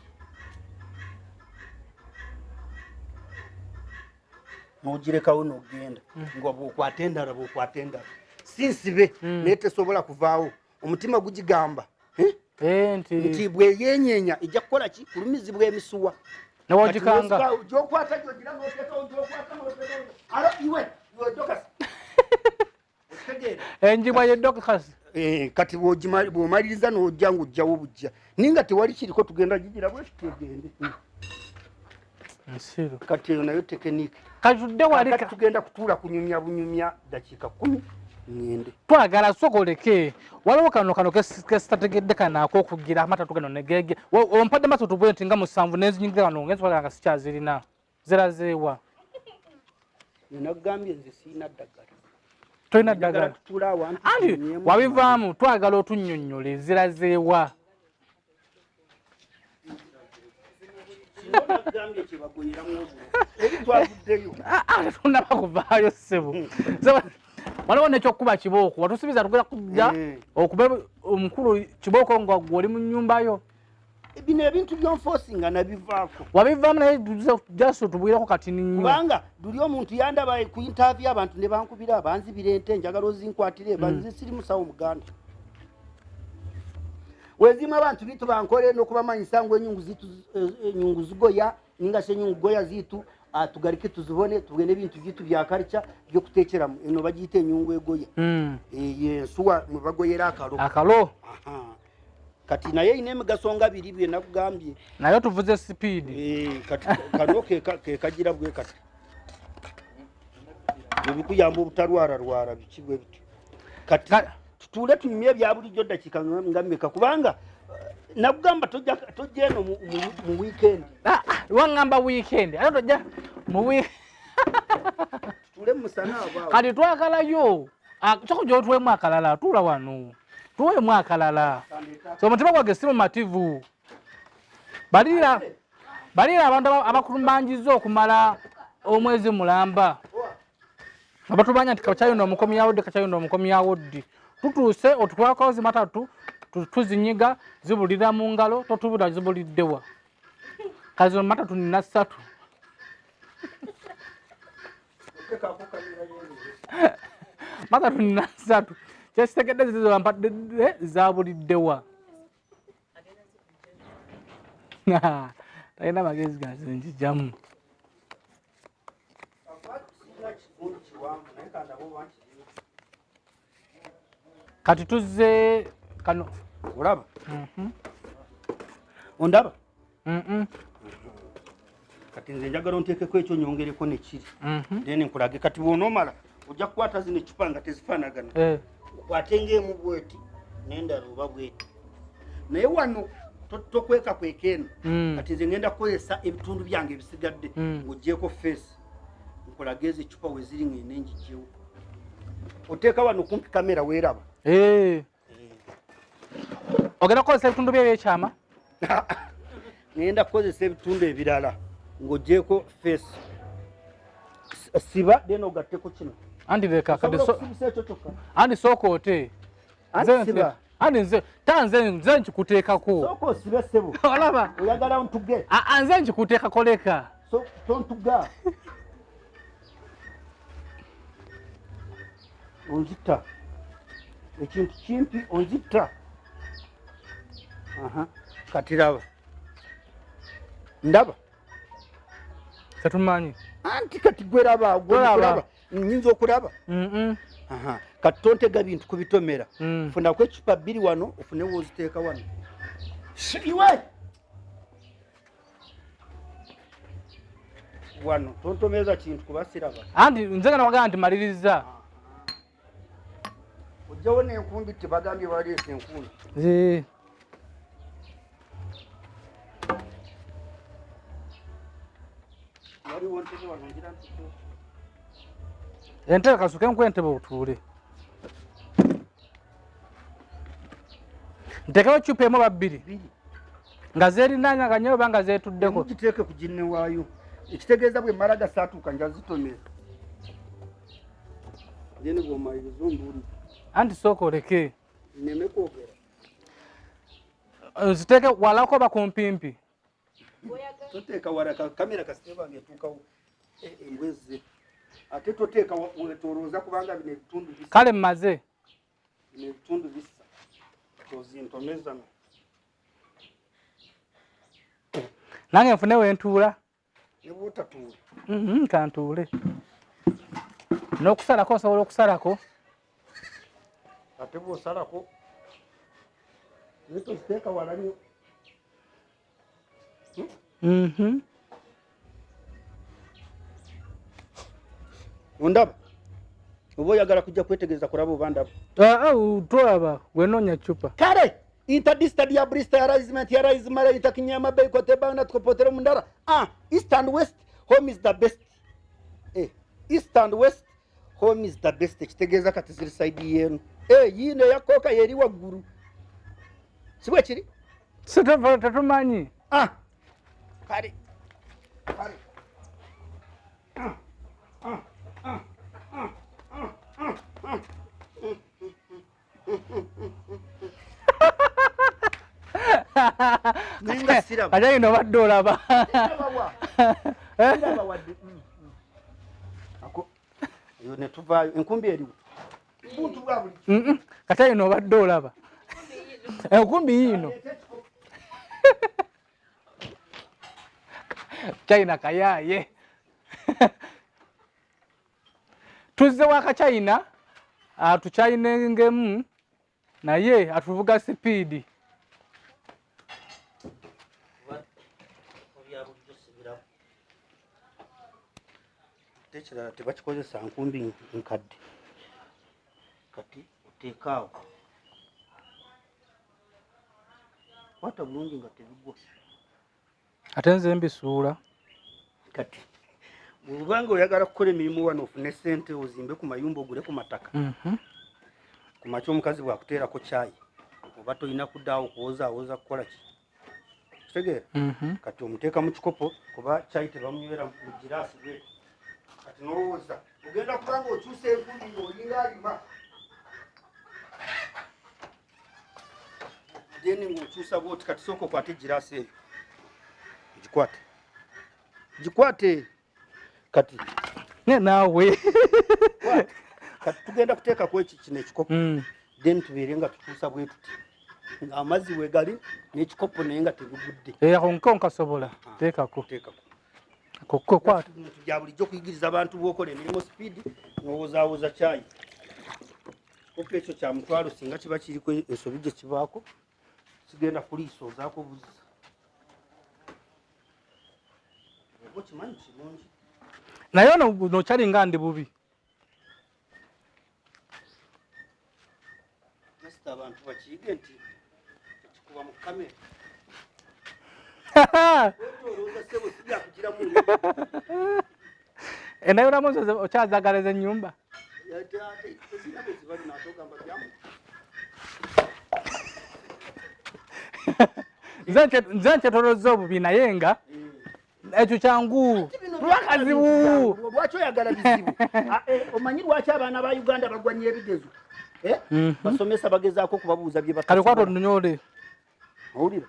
n'ogirekawo n'ogenda nga bw'okwata endala, bw'okwata endala si nsibe, naye tesobola kuvaawo. Omutima gugigamba, eh? Eh, nti Nti bweyenyeenya ejja kukola ki? Kulumizibwa emisuwa. Newogikanga. Gyokwata gyogira noteekawo, gyokwata noteekawo. Alo iwe, iwe Dorcas, okitegeera? Enjibwa ye Dorcas. Eh, kati bw'omaliriza n'ojja ng'ojjawo bujja, naye nga tewali kiriko, tugenda gigira bwe tutegende. Nsiru. Kati eyo nayo technique. Kati tudde wali. Kati tugenda kutuula kunyumya bunyumya dakiika 10 ŋŋende. Twagala sokoleke waliwo kano kesitategedde kano ak'okugira amata tugano negege. Ompadde maaso tubwe nti nga 7 nenzinyingira wano ngenzi nga sikyazirina, zirazeewa? Nagambye nze siina ddagala. Tolina Njagala ddagala. tutuule awantu Anti tunyumyemu. wabivaamu, twagala otunnyonnyole zirazeewa. Singa nagambye kyebagoyeramu obulo eri twavuddeyo. Ah, ah, tunaba kuvaayo ssebo. Waliwo nekyokuba kibooko watusuubiza tugenda kujja okuba omukulu kibooko nga gwe oli mu nnyumba yo. Bino ebintu byonfosinga nabivaako. Wabivaamu, naye just otubwireko kati nnyo. Kubanga luli omuntu yandaba ku interview, abantu ne bankubira, banzibira ente, njagala ozinkwatire. Banze siri musawo muganda wezimu. Abantu bitu bankole n'okubamanyisa ngu enyungu zitu, enyungu zigoya ninga se enyungu goya zitu, tugarike tuzibone, tubwene ebintu byitu bya culture byokutekeramu. Eno bagiyita enyungu egoya. Yensuwa mwe bagoyera akalo. Akalo. Aha. Kati naye erina emigaso nga biri bye nakugambye. Naye tuvuze sipiidi. Kati kano ke kagira bwe kati. Ebikuyamba obutalwaralwara biki bwe bityo. Kati tutuule tunyumye ebya bulijjo ddakiika nga mmeka, kubanga nakugamba tojja eno mu weekend. Waŋŋamba weekend, ate tojja mu Tutuule mu musana awo awo. Kati twagalayo. Kyokka gy'otuweemu akalala, tuula wano. Tuweemu akalala. So omutima gwange si mumativu. Balira abantu abakulumbanjizza okumala omwezi mulamba. Abatubanya nti kakyayino omukomyawo ddi, kakyayino omukomyawo ddi. Tutuuse otukwako zimatatu, tuzinyiga, zibulira mu ngalo, totubula zibuliddewa. Kazi matatu nina ssatu. Matatu nina ssatu. Kyesitegedde zizo bampadde zabuliddewa. Talina magezi gazinjijamu. Kati tuzze kano. Olaba? Ondaba? Kati nze njagala onteekeko ekyo nyongereko ne kiri. Then nkulage kati bw'onoomala ojja kukwata zino eccupa nga tezifaanagana. Okwate ng'emu bw'eti n'endala oba bw'eti. Naye wano tokweka kweka eno. Kati nze ngenda kukozesa ebitundu byange ebisigadde ng'oggyeeko face. Nkulage ezo eccupa we ziri ng'ende ngiggyewo. Oteeka wano kumpi kamera weeraba. Ogenda kukozesa ebitundu bye ebyekyama? Ngenda kukozesa ebitundu ebirala ng'oggyeeko face. Siba then ogatteko kino. Andi leka kati Osobola okusibisa ekyo kyokka. Andi sooka ote. Andi siba. Andi nze, ta nze, nze nkikuteekako. Sooka osibe ssebo. Olaba? Oyagala ntuge. Nze nkikuteekako leka. So, tontuga. Onzita. Ekintu kimpi onzita. Kati laba. Ndaba. Tetumanyi. Anti kati gwe laba, gwe Olaba. okulaba. Nnyinza okulaba? Kati tontega bintu kubitomera. Funako eccupa bbiri wano, ofune w'oziteeka wano. Iwe! Wano, tontomeza kintu kuba siraba. Anti nze nga nabagamba nti maliriza. Ojjawo n'enkumbi tebagambye baleese enkumbi. Waliwo ntebe wano ngira nti Entebe kasuke nkuwe entebe otuule. Ntekewo eccupa emu oba bbiri? Bbiri. Nga zeerinaanyaganye oba nga zeetuddeko? Mugiteeke ku ginne waayo. Ekitegeeza bwe mmala gasaatuuka nja zitomera. Then bw'omaliriza ombuulire. Anti sooka oleke. Nneme kwogera. Nziteeke walako oba kumpimpi? Toteeka wala, kamera kasita eba ng'etuukawo. Embwa ezze. Ate toteeka weetoolooza kubanga bino ebitundu bisa. Kale mmaze. Bino ebitundu bisa. Tozintomeza. Nange nfune we ntuula. Ne bw'otatuula. Kantuule. N'okusalako osobola okusalako. Ate bw'osalako, naye toziteeka wala nnyo. Ondaba? Oba oyagala kujja kwetegereza kulaba oba ndaba? Tolaba, gwe noonya ccupa. Kale, interdista diabrista ya raisement ya raismara itakinyama bei kote bana tukopotere mundara. East and West, home is the best. East and West, home is the best. Ekitegeeza kati ziri side yenu. Yiino eya kooka yeri waggulu. Si bwe kiri? Si tetumanyi. Kale. Kale. Nenga siraba. Ate ino obadde olaba. Siraba wa? Siraba wadde. Ako, eyo ne tuvaayo. Enkumbi eriwo. Buntu bwa buli kimu. Kati ino obadde olaba. Enkumbi yiino. China kayaaye. Tuzze waka China, atuchainengemu naye atuvuga sipiidi. Ate ekirala tebakikozesa nkumbi nkadde. Kati oteekaawo, kwata bulungi nga tebigwa. Ate nze mbisuula. Kati bw'obanga oyagala kukola emirimu wano ofune ssente ozimbe ku mayumba ogule ku mataka, ku makya omukazi bw'akuteerako caayi oba tolina kuddaawo kuwozaawoza kukola ki, kitegeera? Kati omuteeka mu kikopo, kuba caayi tebamunywera mu giraasi bwe. Kati n'owooza ogenda kubanga okyusa enkumbi ng'olinga alima, then ng'okyusa bwoti. Kati sooka okwate egiraasi eyo, gikwate, gikwate kati. Ne naawe. Kati tugenda kuteekako eki kino ekikopo, then tubeere nga tukyusa bwe tuti ng'amazzi we gali n'ekikopo naye nga tebigudde. Ako nko nkasobola teekako. Teekako. Kokko kwata. Bintu bya bulijjo okuyigiriza abantu bw'okola emirimu speed n'owozawoza caayi. Kikopo ekyo kya mutwalo, singa kiba kiriko ensobi gye kibaako kigenda kuliisa ozaako buzzi. Oba okimanyi kirungi. Naye ono nokyali nga ndi bubi. Just abantu bakiyige nti tekikuba mu kamera. Wetolooza ssebo, si byakugiramu. Endabiramu zo okyazagaliza ennyumba. Ate tezirina bwe ziba bino, ate ogamba byamu. Nze nkyetolozza obubi, naye nga ekyo kyangu lwakazibu. Lwaki oyagala bizibu? Ah, omanyi lwaki abaana ba Uganda bagwa nnyo ebigezo? Eh? Basomesa bagezaako okubabuuza bye Kati kwata. Batasobola. Olunyole. Owulira,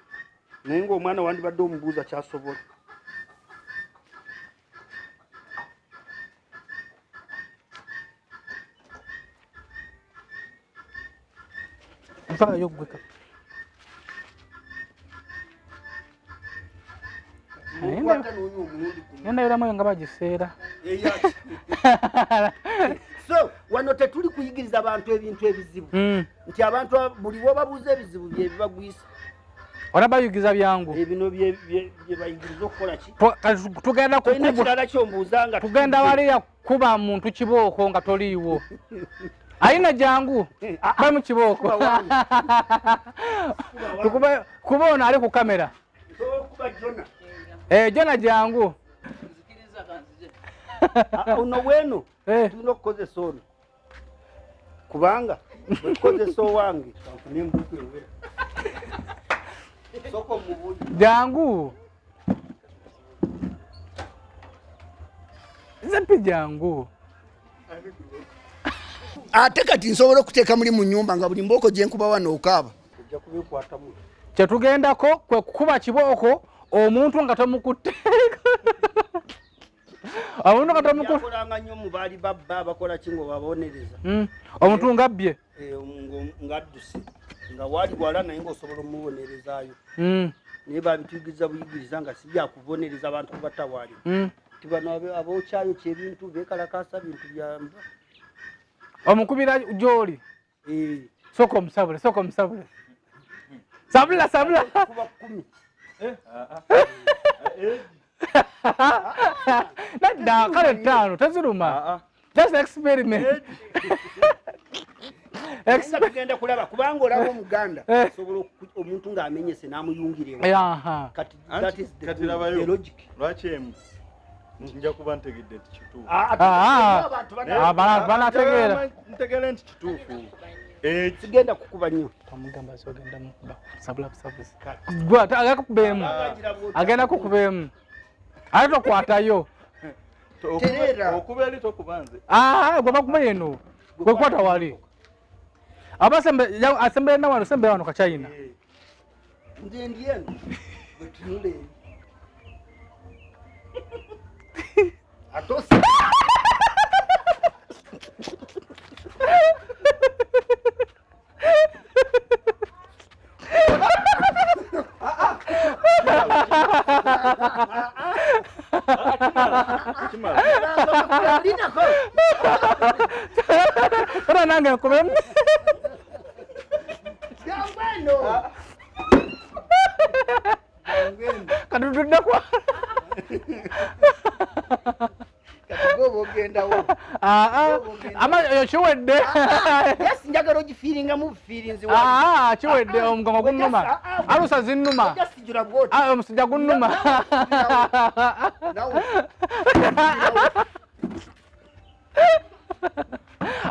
naye ng'omwana wandibadde omubuuza kyasobola. Nfaayo ggwe. N'okwata n'onywa omulundi gumu. Nendabiramu eyo nga bagiseera. Eyaki? So wano tetuli kuyigiriza bantu ebintu ebizibu, nti abantu buli wobabuuza ebizibu bye bibagwisa. Ona bayugiza byangu. Ebino bye bayigiriza okukola ki? Kati tugenda Tolina kukuba. kirala kyombuuza nga Tugenda waliya kuba muntu kibooko nga toliiwo. Ayina jangu ba mu kibooko. Kuba wange. Tukube kuba ono ali ku kamera. Nsobola okuba Jona. Eh, Jona jangu. Nzikiriza kanzije. Ah, ono weeno tulina okukozesa ono, kubanga bwetukozesa owange kanfune embuku ewera. Sooka omubuuzi. Jangu Zepi, jangu. Ate kati nsobola okuteeka muli mu nyumba nga buli mbooko gye nkuba wano okaaba. Ojja kubikwatamu. Kyetugendako kwe kukuba kibooko omuntu nga tomukutte, omuntu nga tomukutte. Byakolanga nnyo mu baali babba abakola ki nga obabonereza. Omuntu nga bbye. Eh, ng'adduse nga waali wala naye ng'osobola omubonerezaayo, naye babituyigiriza buyigiriza nga si byakubonereza abantu kubatawaanya, ti bano abookyayo kyebintu bekalakasa bintu byamba. Omukubira gyoli. Eh, Sooka omusabule, sooka omusabule, sabula, sabula. Kuba 10. Nedda, kale ttaano teziruma, just experiment. Naye nga tugenda kulaba kubanga olaba omuganda Eh. osobola omuntu ng'amenyese n'amuyungira ewa. Kati that is the, Kati labayo. the logic. Lwaki emu nti nja kuba ntegedde nti kituufu? Ah, ate Ah, ah. abantu Ah, banategeera. Ntegeere nti kituufu. Sigenda kukuba nnyo. Twamugamba sogenda mukuba, sabula busabuzi. Gwe ate agenda kukuba emu, agenda kukuba emu, ate tokwatayo. Tereera. Okuba eri tokuba nze. Ah, gwe bakuba eno, gwe kwata wali. Aba asembere na wano, sembera wano kachina. Eh. Nze ndi eno, bwetunula eri ate osi Kimala. Linako. Era nange nkubemu. Jangu eno. Jangu eno. Kati tudde kwa Kati gwe Gwoba ogendawo. Ah, ah. Ama eyo kiwedde. Yes, njagala ogifiiringamu bufiirinzi. Ah, kiwedde, omugongo gunnuma, alusa zinnuma. Just jula bwoti. Ah, omusujja gunnuma. Nawe.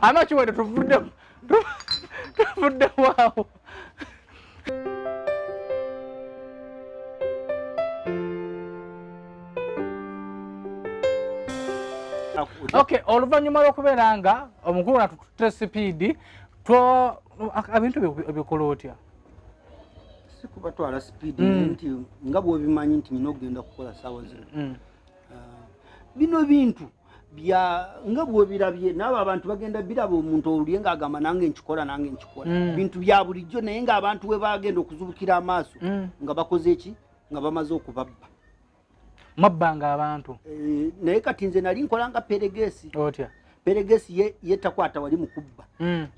Ama kiwedde, tuvudde waawo. Okay, oluvannyuma lw'okubeera nga omukulu natututte sipiidi, ebintu ebikola otya? Si kubatwala speed, nti nga bw'obimanyi nti nyina okugenda kukola saawa zino. Ah, bino bintu bya nga bw'obirabye naabo abantu bagenda biraba, omuntu olye ng'agamba nange nkikola, nange nkikola. Bintu bya bulijjo, naye ng'abantu we bagenda okuzubukira amaaso nga bakoze eki, nga bamaze okubabba. Mwabbanga abantu? Eh, naye kati nze nali nkola nga peregesi. Otya? Peregesi ye takwata wali mu kubba.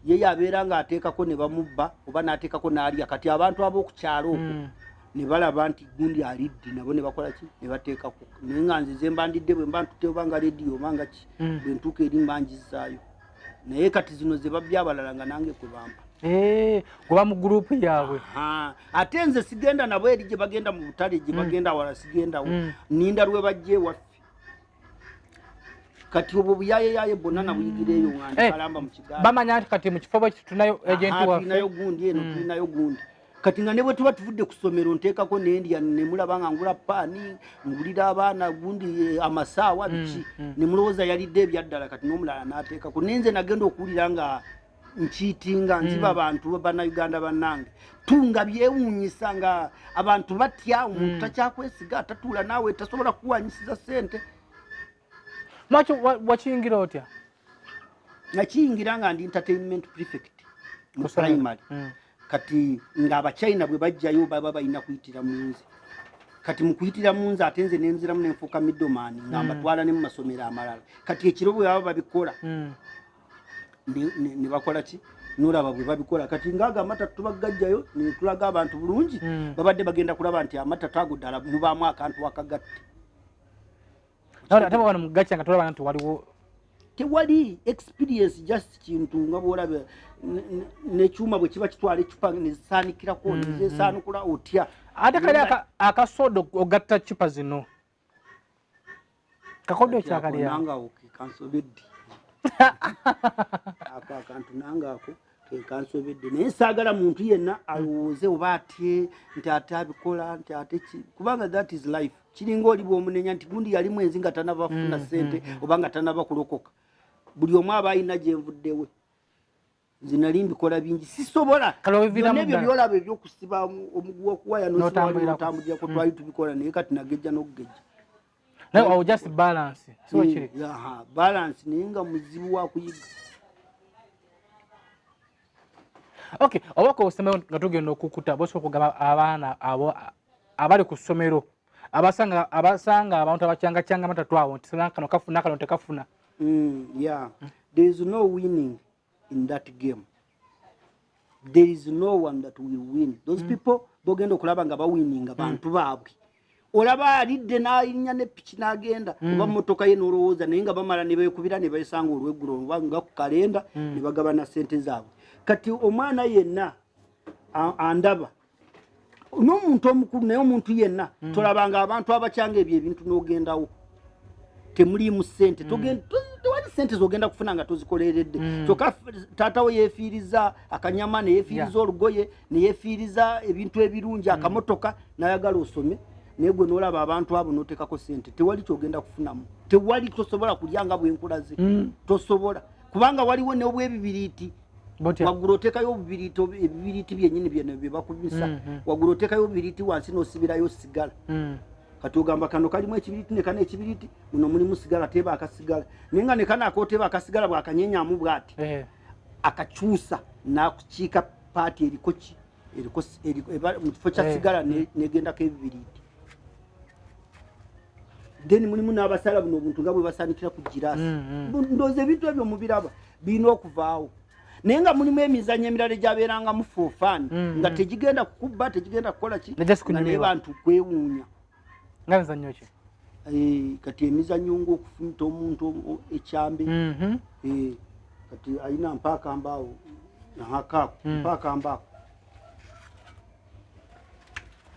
Ye yabeera ng'ateekako ne bamubba oba n'ateekako n'alya. Kati abantu ab'oku kyalo okwo ne balaba nti gundi aliddi, nabo ne bakola ki, ne bateekako. Naye nga nze mba ndidde, bwe mba ntutte oba nga rediyo oba nga ki, bwe ntuuka eri mba njizaayo. Naye kati zino ze babbye abalala nga nange kwe bampa. Eh, kuba mu gurupu yaabwe. Aha. Ate nze sigenda nabo eri gye bagenda mu butale, gye bagenda awala sigendawo. Ninda lwe bajja ewaffe. Kati obwo buyayeyaye bwonna nabuyigira eyo nga ndi Eh, kalamba mu kigaali. Bamanya nti kati mu kifo bwe tunayo agenti Aha, waffe. Tulinayo gundi eno, tulinayo gundi. Kati nga ne bwe tuba tuvudde ku ssomero, nteekako nendya, nemulaba nga ngula paani, ngulira abaana gundi, amasaawa, biki, nemulowooza yalidde ebyaddala. Kati n'omulala n'ateekako, nenze nagenda okuwulira nga nkiitinga nziba abantu bannayuganda bannange tunga byewuunyisa nga abantu batya omuntu takyakwesiga, tatuula naawe, tasobola kukuwanyisiza ssente. Mwaki wakiyingira otya? Nakiyingira nga ndi entertainment prefect mu Ku ssomero. primary. Kati ng'abachina bwe bajjayo baba balina kuyitira mu nze. Kati mu kuyitira mu nze, ate nze nenziramu nenfuuka middleman nga mbatwala ne mu masomero amalala. Kati ekiro bwe baba babikola, ne bakola ki, nolaba bwe babikola. Kati ngaago amata tubagajjayo netulaga abantu bulungi. Babadde bagenda kulaba nti amata ago ddala mubaamu akantu akagatte. Naye ate bwano mugacca nga tolaba nti waliwo. Tewali experience, just kintu nga bwolaba nekyuma bwe kiba kitwala ecupa nezisaanikirako, nezesaanukula otya. Ate kali akasoda ogatta cupa zino, kakodde okyakalya? Nange awo kekansobedde, ako akantu nange ako kekansobedde. Naye saagala muntu yenna alowooze oba atye nti ate abikola nti ate ki, kubanga that is life. Kiringa oli bwomunenya nti gundi yali mwenzi nga tanaba funa sente oba nga tanaba kulokoka. Buli omu aba alina gyenvuddewe. Nze nali mbikola bingi, sisobola. Kale obiviiramu Byonna ebyo ddala. byolaba ebyokusiba omuguwa okuwaya N'otambulirako. notambulirako, twali tubikola, naye kati nagejja n'okugejja. Naye awo just balance, si bwe kiri? Aha, balance, naye nga muzibu wa kuyiga. Okay, obaka obusembayo nga tugenda okukuta, bosobola okugamba abaana abo abali ku ssomero abasanga abantu abacyangacyanga amatatu awo nti kano kafuna, kano tekafuna. Yeah, there is no winning in that game. There is no one that will win. Those people bogenda okulaba nga bawininga bantu baabwe. Olaba alidde n'alinnya ne piki n'agenda oba motoka ye n'olowooza, naye nga bamala ne beekubira ne besanga olweggulo oba nga ku kalenda ne bagabana sente zaabwe. Kati omwana yenna andaba n'omuntu omukulu, naye omuntu yenna tolabanga abantu abakyanga ebyo ebintu n'ogendawo, temuliimu ssente. Tewali ssente zogenda kufuna nga tozikoleredde. Kyokka taata we yeefiiriza akanyama, neyefiiriza olugoye, neyefiiriza ebintu ebirungi, akamotoka, nayagala osome, naye gwe n'olaba abantu abo n'oteekako ssente, tewali kyogenda kufunamu, tewali. Tosobola kulya nga bwenkulaze, tosobola, kubanga waliwo n'obwebibiriiti. Butya? Waggulu oteekayo obubiriiti, ebibiriiti byennyini byeno bye bakubisa. Waggulu oteekayo obubiriiti, wansi n'osibirayo sigala. Kati ogamba kano kalimu ekibiriiti ne kano ekibiriiti, muno mulimu sigala, teeba akasigala, naye nga ne kano akoteeba akasigala bwakanyenyamu bwati, akakyusa n'akukiika paati eriko ki, eriko mu kifo kya sigala negendako ebibiriiti. Then mulimu n'abasala buno obuntu nga bwe basanikira ku giraasi. Ndowooza ebintu ebyo mubiraba birina okuvaawo, naye nga mulimu emizannyo emirala egyabeerangamu for fun, nga tegigenda kukubba, tegigenda kukola ki, Ne just nga naye kunyumirwa. bantu kwewuunya. Nga mizannyo ki? Kati emizannyo ng'okufumita omuntu ekyambe. Kati alina mpaaka mbaawo akaako mpaaka mbaako.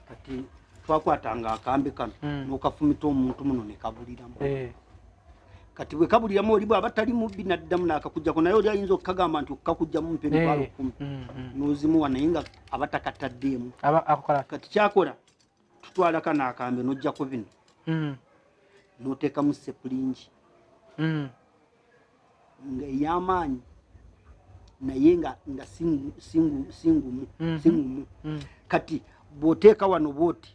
Kati twakwatanga akambe kano n'okafumita omuntu muno ne kabuliramu. Kati bwe kabuliramu oli bw'aba tali mubbi n'addamu n'akakuggyako, naye oli ayinza okukagamba nti okukakugyamu mpa emitwalo 10 n'ozimuwa, naye nga aba takataddeemu. Kati kyakola tutwala kano akambe n'oggyako bino n'oteekamu sepulingi nga ey'amaanyi, naye nga singumu, singumu. Kati bw'oteeka wano bw'oti,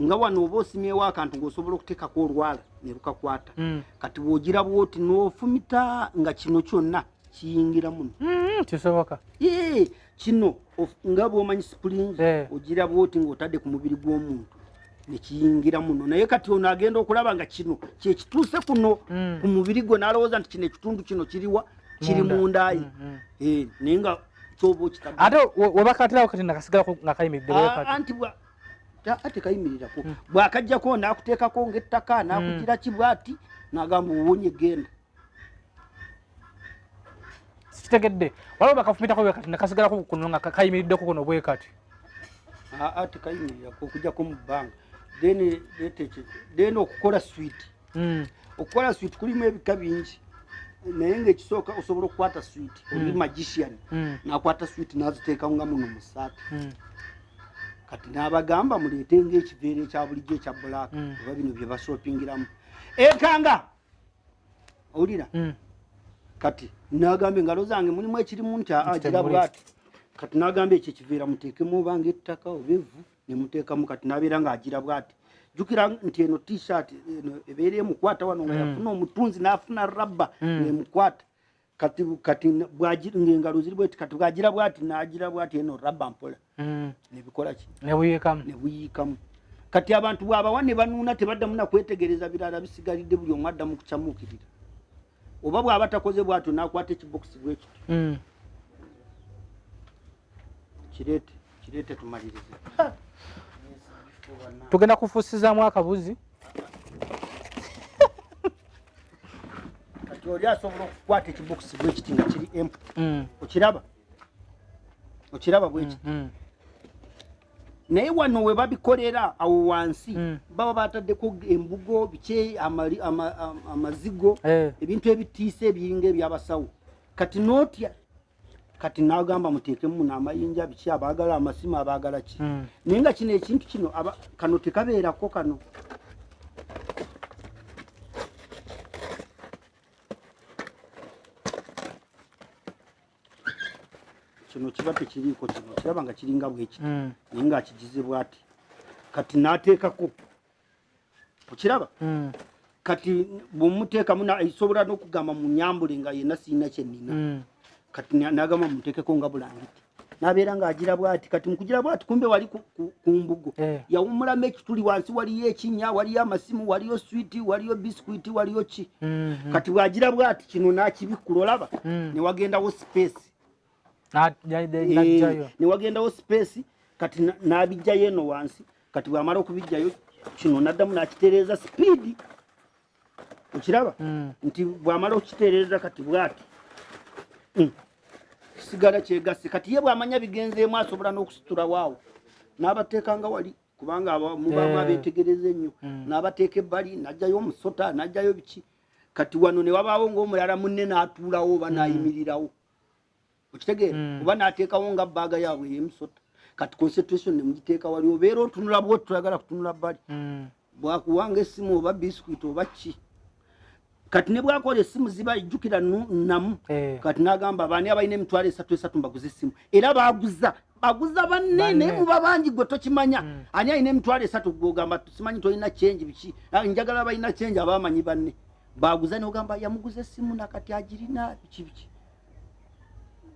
nga wano oba osimyewo akantu ng'osobola okuteekako olwala ne lukakwata. Kati bw'ogira bw'oti n'ofumita nga kino kyonna kiyingira muno. Kisoboka. Ee, kino nga bw'omanyi sipulingi, ogira bw'oti ng'otadde ku mubiri gw'omuntu ne kiyingira muno. Naye kati ono agenda okulaba nga kino kye kituuse kuno ku mubiri gwe, n'alowooza nti kino ekitundu kino kiriwa, kiri Munda. mundaayi. Naye nga kyoba okitadde. Ate webakatirawo kati nakasigalako nga kayimiridde bwe kati. Anti ate kayimirirako. Bw'akaggyako n'akuteekako ng'ettaka, n'akugira ki bw'ati, n'agamba owonye genda. Sikitegedde. Waliwo bakafumitako bwe kati nakasigalako kuno nga kayimiriddeko kuno bwe kati. Aa, tekayimirirako okuggyako mu bbanga. Then leeta ekyo. Then okukola sweet. Okukola sweet kulimu ebika bingi, naye ng'ekisooka osobola okukwata sweet, oli magician, n'akwata sweet n'aziteeka nga muno mu ssaati. Kati n'abagamba muleete ng'ekiveera ekya bulijjo ekya black, oba bino bye bashoppingiramu enkanga, owulira? Kati n'agamba engalo zange mulimu ekirimu nti Nti agira temuli. bw'ati. Kati n'agamba ekyo ekiveera muteekemu oba ng'ettaka oba evvu, ne muteekamu. Kati n'abeera ng'agira bw'ati. Jjukira nti eno t-shirt eno ebeera emukwata wano nga yafuna omutunzi n'afuna rabba ng'emukwata. Kati ng'engalo ziri bweti, kati bw'agira bw'ati n'agira bw'ati eno rabba mpola. Ne bikola ki? Ne buyiikamu. Ne buyiikamu. Kati abantu bw'abawa ne banuuna tebaddamu na kwetegereza birala bisigalidde, buli omu addamu kucamuukirira. Oba bw'aba takoze bw'atyo n'akwata ekibokisi bwe kityo. Kireete, kireete tumalirize. Tugenda kufuusizaamu akabuzi. Kati oli asobola okukwata ekibokisi bwe kiti nga kiri empty. Okiraba? Okiraba bwe kiti? Naye wano we babikolera awo wansi baba bataddeko embugo, biki, amazigo, ebintu ebitiisa ebiringa ebyabasawo. Kati n'otya, kati n'agamba muteekemu muno amayinja, biki, abaagala amasimu, abaagala ki. Naye nga kino ekintu kino kano tekabeerako kano. Kino kiba tekiriiko, kino kiraba nga kiringa bwekiti. Naye ng'akigize bw'ati. Kati n'ateekako. Okiraba? Kati bw'omuteekamu esobola n'okugamba mu nnyambule nga yenna sirina kye nnina. Kati n'agamba muteekeko nga bulangiti. N'abeera ng'agira bw'ati. Kati mu kugira bw'ati kumbe wali ku mbugo. Yawummulamu ekituli wansi, waliyo ekinnya, waliyo amasimu, waliyo switi, waliyo bisikuiti, waliyo ki. Kati bw'agira bw'ati kino n'akibikkula, olaba? Ne wagendawo space. N'aggyayo. Ne wagendawo space, kati n'abiggyayo eno wansi. Kati bw'amala okubiggyayo kino n'addamu n'akitereeza speed. Okiraba? Nti bw'amala okukitereeza kati bw'ati. Kisigala kyegasse. Kati ye bw'amanya bigenzeemu asobola n'okusitula waawo. N'abateeka nga wali, kubanga mubaamu abeetegereza ennyo. N'abateeka ebbali, n'aggyayo omusota, n'aggyayo biki. Kati wano ne wabaawo ng'omulala munne n'atuulawo oba n'ayimirirawo. Okitegeera? Oba n'ateekawo nga bbaaga yaabwe ey'emisota. Kati concentration ne mugiteeka wali, obeera otunula bw'oti, toyagala kutunula bbali. Bw'akuwanga essimu oba biscuit oba ki. Kati ne bw'akola essimu ziba ejjukira nnamu. Kati n'agamba baani abalina emitwalo esatu esatu mbaguze essimu. Era baaguza. Baguza banne, naye muba bangi gwe tokimanya. Ani alina emitwalo 3 gw'ogamba simanyi tolina change biki. Njagala balina change abamanyi banne. Baaguza n'ogamba yamuguza essimu nakati agirina biki biki.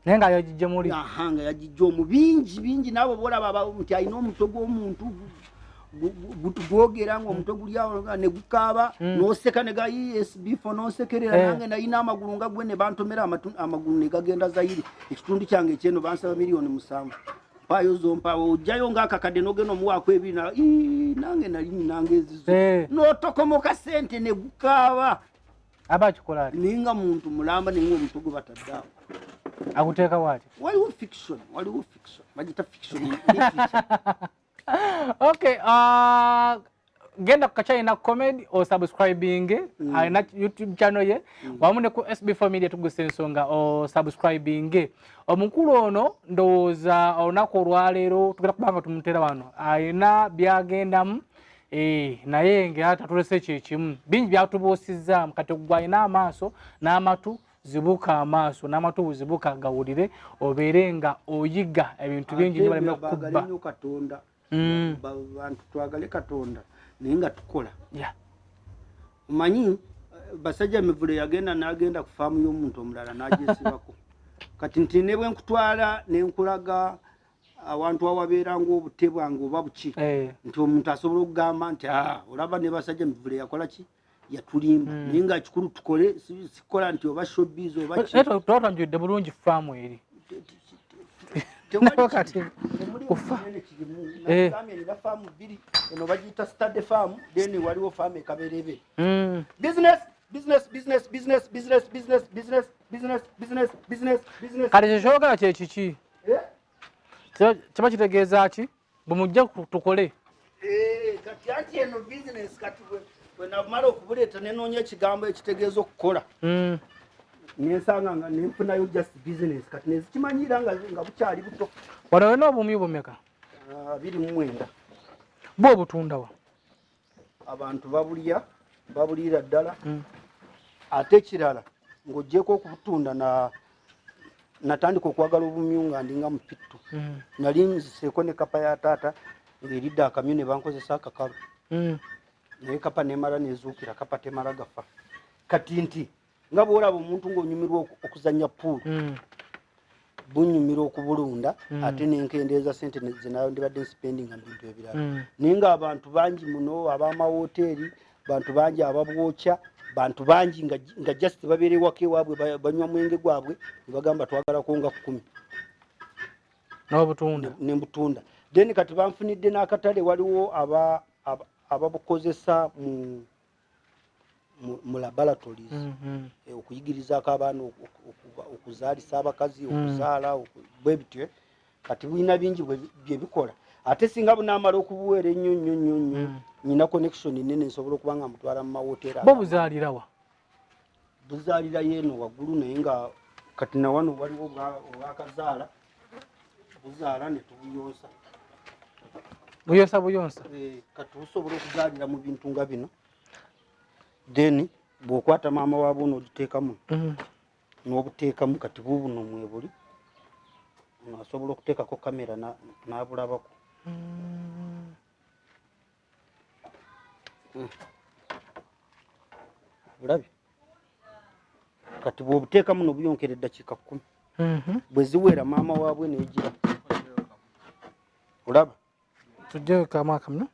Naye nga yagijje muli. Aha, nga yagijje omu bingi bingi, naawe bw'olaba nti alina omutwe gw'omuntu gwogera ng'omutwe guli awo nga ne gukaaba, n'oseka ne ga ESB4 n'osekerera. Nange nalina amagulu nga gwe ne bantomera amagulu ne gagenda Zaire. Ekitundu kyange ekyeno bansaba miliyoni 7. Mpaayo zompaawo, ojjayo ng'akakadde n'ogenda omuwaako ebiri, nange nali nyinanga ezizo. N'otokomoka sente ne gukaaba. Aba akikola ati? Naye nga muntu mulamba, naye nga omutwe gwe batadde awo. Aguteekawo ati? Waliwo fiction, waliwo fiction, bagita fiction literature. Okay, genda ku Kachina Comedy o subscribing, alina YouTube channel ye, wamu ne ku SB4 Media tugusa ensonga o subscribing. Omukulu ono ndowooza olunaku olwaleero tugenda kubanga tumutera wano, alina byagendamu, naye nga tatulese kyekimu, bingi byatubuusizaamu. Kati gwe alina amaaso n'amatu, zibuka amaaso n'amatu buzibuka gawulire, obeere nga oyiga ebintu bingi nnyo, baleme Baagale kukubba. nnyo Katonda. Bantu twagale Katonda naye nga tukola. Omanyi, basajja mivule yagenda n'agenda ku faamu y'omuntu omulala n'agyesibako. Kati nti ne bwe nkutwala ne nkulaga awantu awabeera ng'obute bwange oba buki, nti omuntu asobola okugamba nti, "Ah, olaba ne basajja mivule yakola ki, yatulimba." Naye nga kikulu tukole, sikola nti oba showbiz oba ki. Naye twatwanjulidde bulungi faamu eri. Tewali Nawe kati temuli kufa. kinene kirimu. Nagambye nina faamu bbiri, eno bagiyita study farm, then waliwo faamu ekaberebere. Business, business, business, business, business, business, business, business, business, business, business. Kati kye kyogera kye kiki? Eh? Kiba kitegeeza ki? Bwe mujja tukole. Kati anti eno business, kati bwe namala okubuleeta nenoonya ekigambo ekitegeeza okukola, nensanga nga nenfunayo just business. Kati nezikimanyira nga bukyali buto. Wano olina obumyu bumeka? 29. Bwe obutundawa? Abantu babulya, babuliira ddala. Ate ekirala, ng'oggyeko okubutunda, na natandika okwagala obumyu nga ndinga mu P2. Nali nziseeko ne kapa ya taata ng'eridde akamyu ne bankozesa akakalu, naye kapa nemala nezuukira. Kapa temala gafa. Kati nti nga bw'olaba omuntu ng'onyumirwa okuzannya pool, bunyumira okubulunda, ate nenkendeeza sente zenandibadde nspendinga mu bintu ebirala. Naye ng'abantu bangi muno ab'amawoteeri, bantu bangi ababwokya, bantu bangi nga just babeera ewaka ewaabwe, banywa mwenge gwabwe ne bagamba twagalako nga 10. N'obutunda. Nembutunda. Then kati banfunidde n'akatale, waliwo ababukozesa mu laboratories, okuyigirizaako abaana okuzaalisa abakazi, okuzaala, bwe bityo. Kati bulina bingi bye bikola. Ate singa bunaamala okubuweera ennyo nnyo nnyo nnyo, nyina connection nene, nsobola okuba nga mutwala mu mawoteeri. Bo buzaalirawa? Buzaalirayo eno waggulu, naye nga kati nawano waliwo obwakazaala, buzaala ne tubuyonsa. Buyonsa buyonsa? Kati busobola okuzaalira mu bintu nga bino, then bw'okwata maama waabwo n'ogiteekamu, n'obuteekamu. Kati buubuno mwebuli ono asobola okuteekako kamera n'abulabako. Bulabye? Kati bw'obuteekamu nobuyonkera eddakiika 10, bwe ziwera maama waabwe neegira olaba. Tujjeyo kamu akamyu.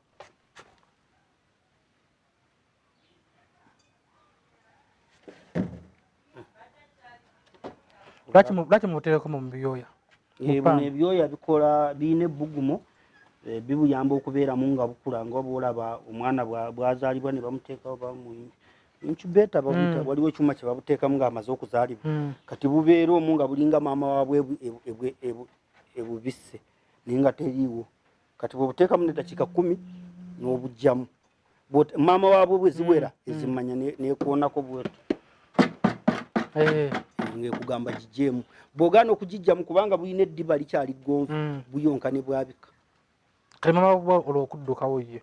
Lwaki mubuteereko mu byoya? Buno ebyoya bikola, birina ebbugumo, bibuyamba okubeeramu nga bukula, nga bwolaba omwana bw'azaalibwa ne bamuteekawo bamu incubator babuyita, waliwo ekyuma kye babuteekamu ng'amaze okuzaalibwa. Kati bubeera omwo nga bulinga maama waabwe ebubisse, naye nga teriiwo. Kati bw'obuteekamu n'eddakiika 10 n'obuggyamu, maama waabwe bwe ziwera, ezimanya neekuonako bwetu, ng'ekugamba gigyemu. Bw'ogaana okugiggyamu, kubanga bulina eddiba likyali ggonvu, buyonka ne bwabika. Kati mama olwo okuddukawo ye?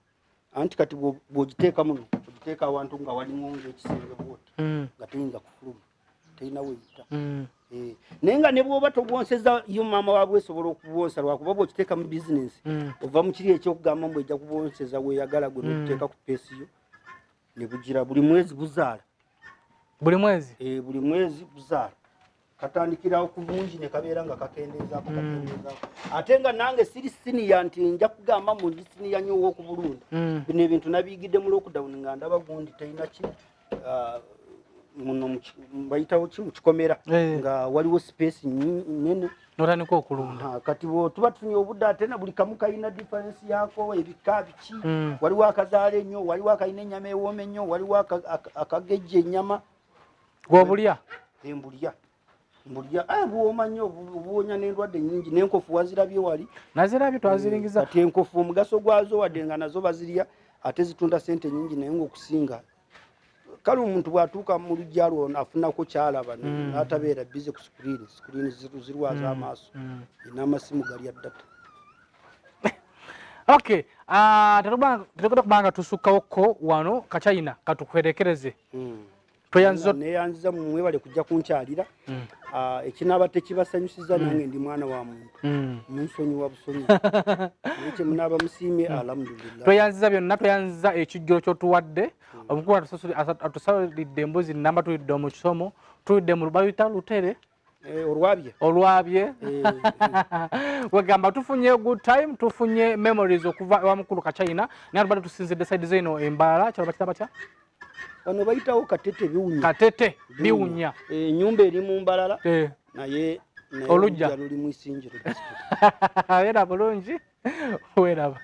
Anti kati bw'ogiteeka muno, ogiteeka awantu nga walimu ng'ekisenge bwoti, nga teyinza kufuluma, terina weyita. Naye nga ne bw'oba tobwonseza yo, maama waabwe esobola okubwonsa, lwakuba bw'okiteeka mu bizinensi, ova mu kiri ekyokugamba mbu ejja kubwonseza weeyagala gwe, n'obuteeka ku peesi yo ne bugira. Buli mwezi buzaala. Buli mwezi? Buli mwezi buzaala. Katandikirawo ku bungi ne kabeera nga kakendeezaako, kakendeezaako. Ate nga nange siri senior nti nja kugamba mu ndi senior nnyo ow'okubulunda. Bino ebintu nabiyigidde mu lockdown, nga ndaba gundi terina ki, Muno bayitawo ki, mu kikomera, nga waliwo space nene. Notandika okulunda. Kati tuba tufunye obudde, ate na buli kamu kalina difference yako, ebika biki. Waliwo akazaala ennyo, waliwo akalina ennyama ewooma ennyo, waliwo akagejja ennyama. Gwobulya? Embulya, mbulya. Buwooma nnyo, buwonya n'endwadde nnyingi. N'enkofu wazirabye wali? Nazirabye, twaziringiza. Kati enkofu omugaso gwazo, wadde nga nazo bazirya ate zitunda sente nyingi, naye ngaokusinga kale omuntu bw'atuuka mu lujja lwo afunako kyalaba, n'atabeera busy ku screen. Screen zirwaza amaaso, n'amasimu galya data. Okay, tetugenda kubanga tusukkawokko wano. Kachina katukuherekereze. Tweyanziza. Neyanziza, mwebale kujja kunkyalira. Ekinaaba tekibasanyusiza, nange ndi mwana wa muntu, munsonyiwa busonyi, naye kyemunaaba musiimye, alhamdulillah. Tweyanziza byonna, tweyanziza ekijjulo kyotuwadde. Omukulu atusalidde embuzi namba, tulidde omu kisomo, tulidde mu bayita lutere. Olwabye. Olwabye. Wegamba tufunye good time, tufunye memories okuva ewa mukulu Kachina, naye tubadde tusinzidde side zeno embalala. Kyalo bakita batya? Bano bayitawo Katete Biwunya. Katete Biwunya. Ennyumba eri mu Mbalala, naye Olujja. luli mu Isinjiro District. Era bulungi, weeraba.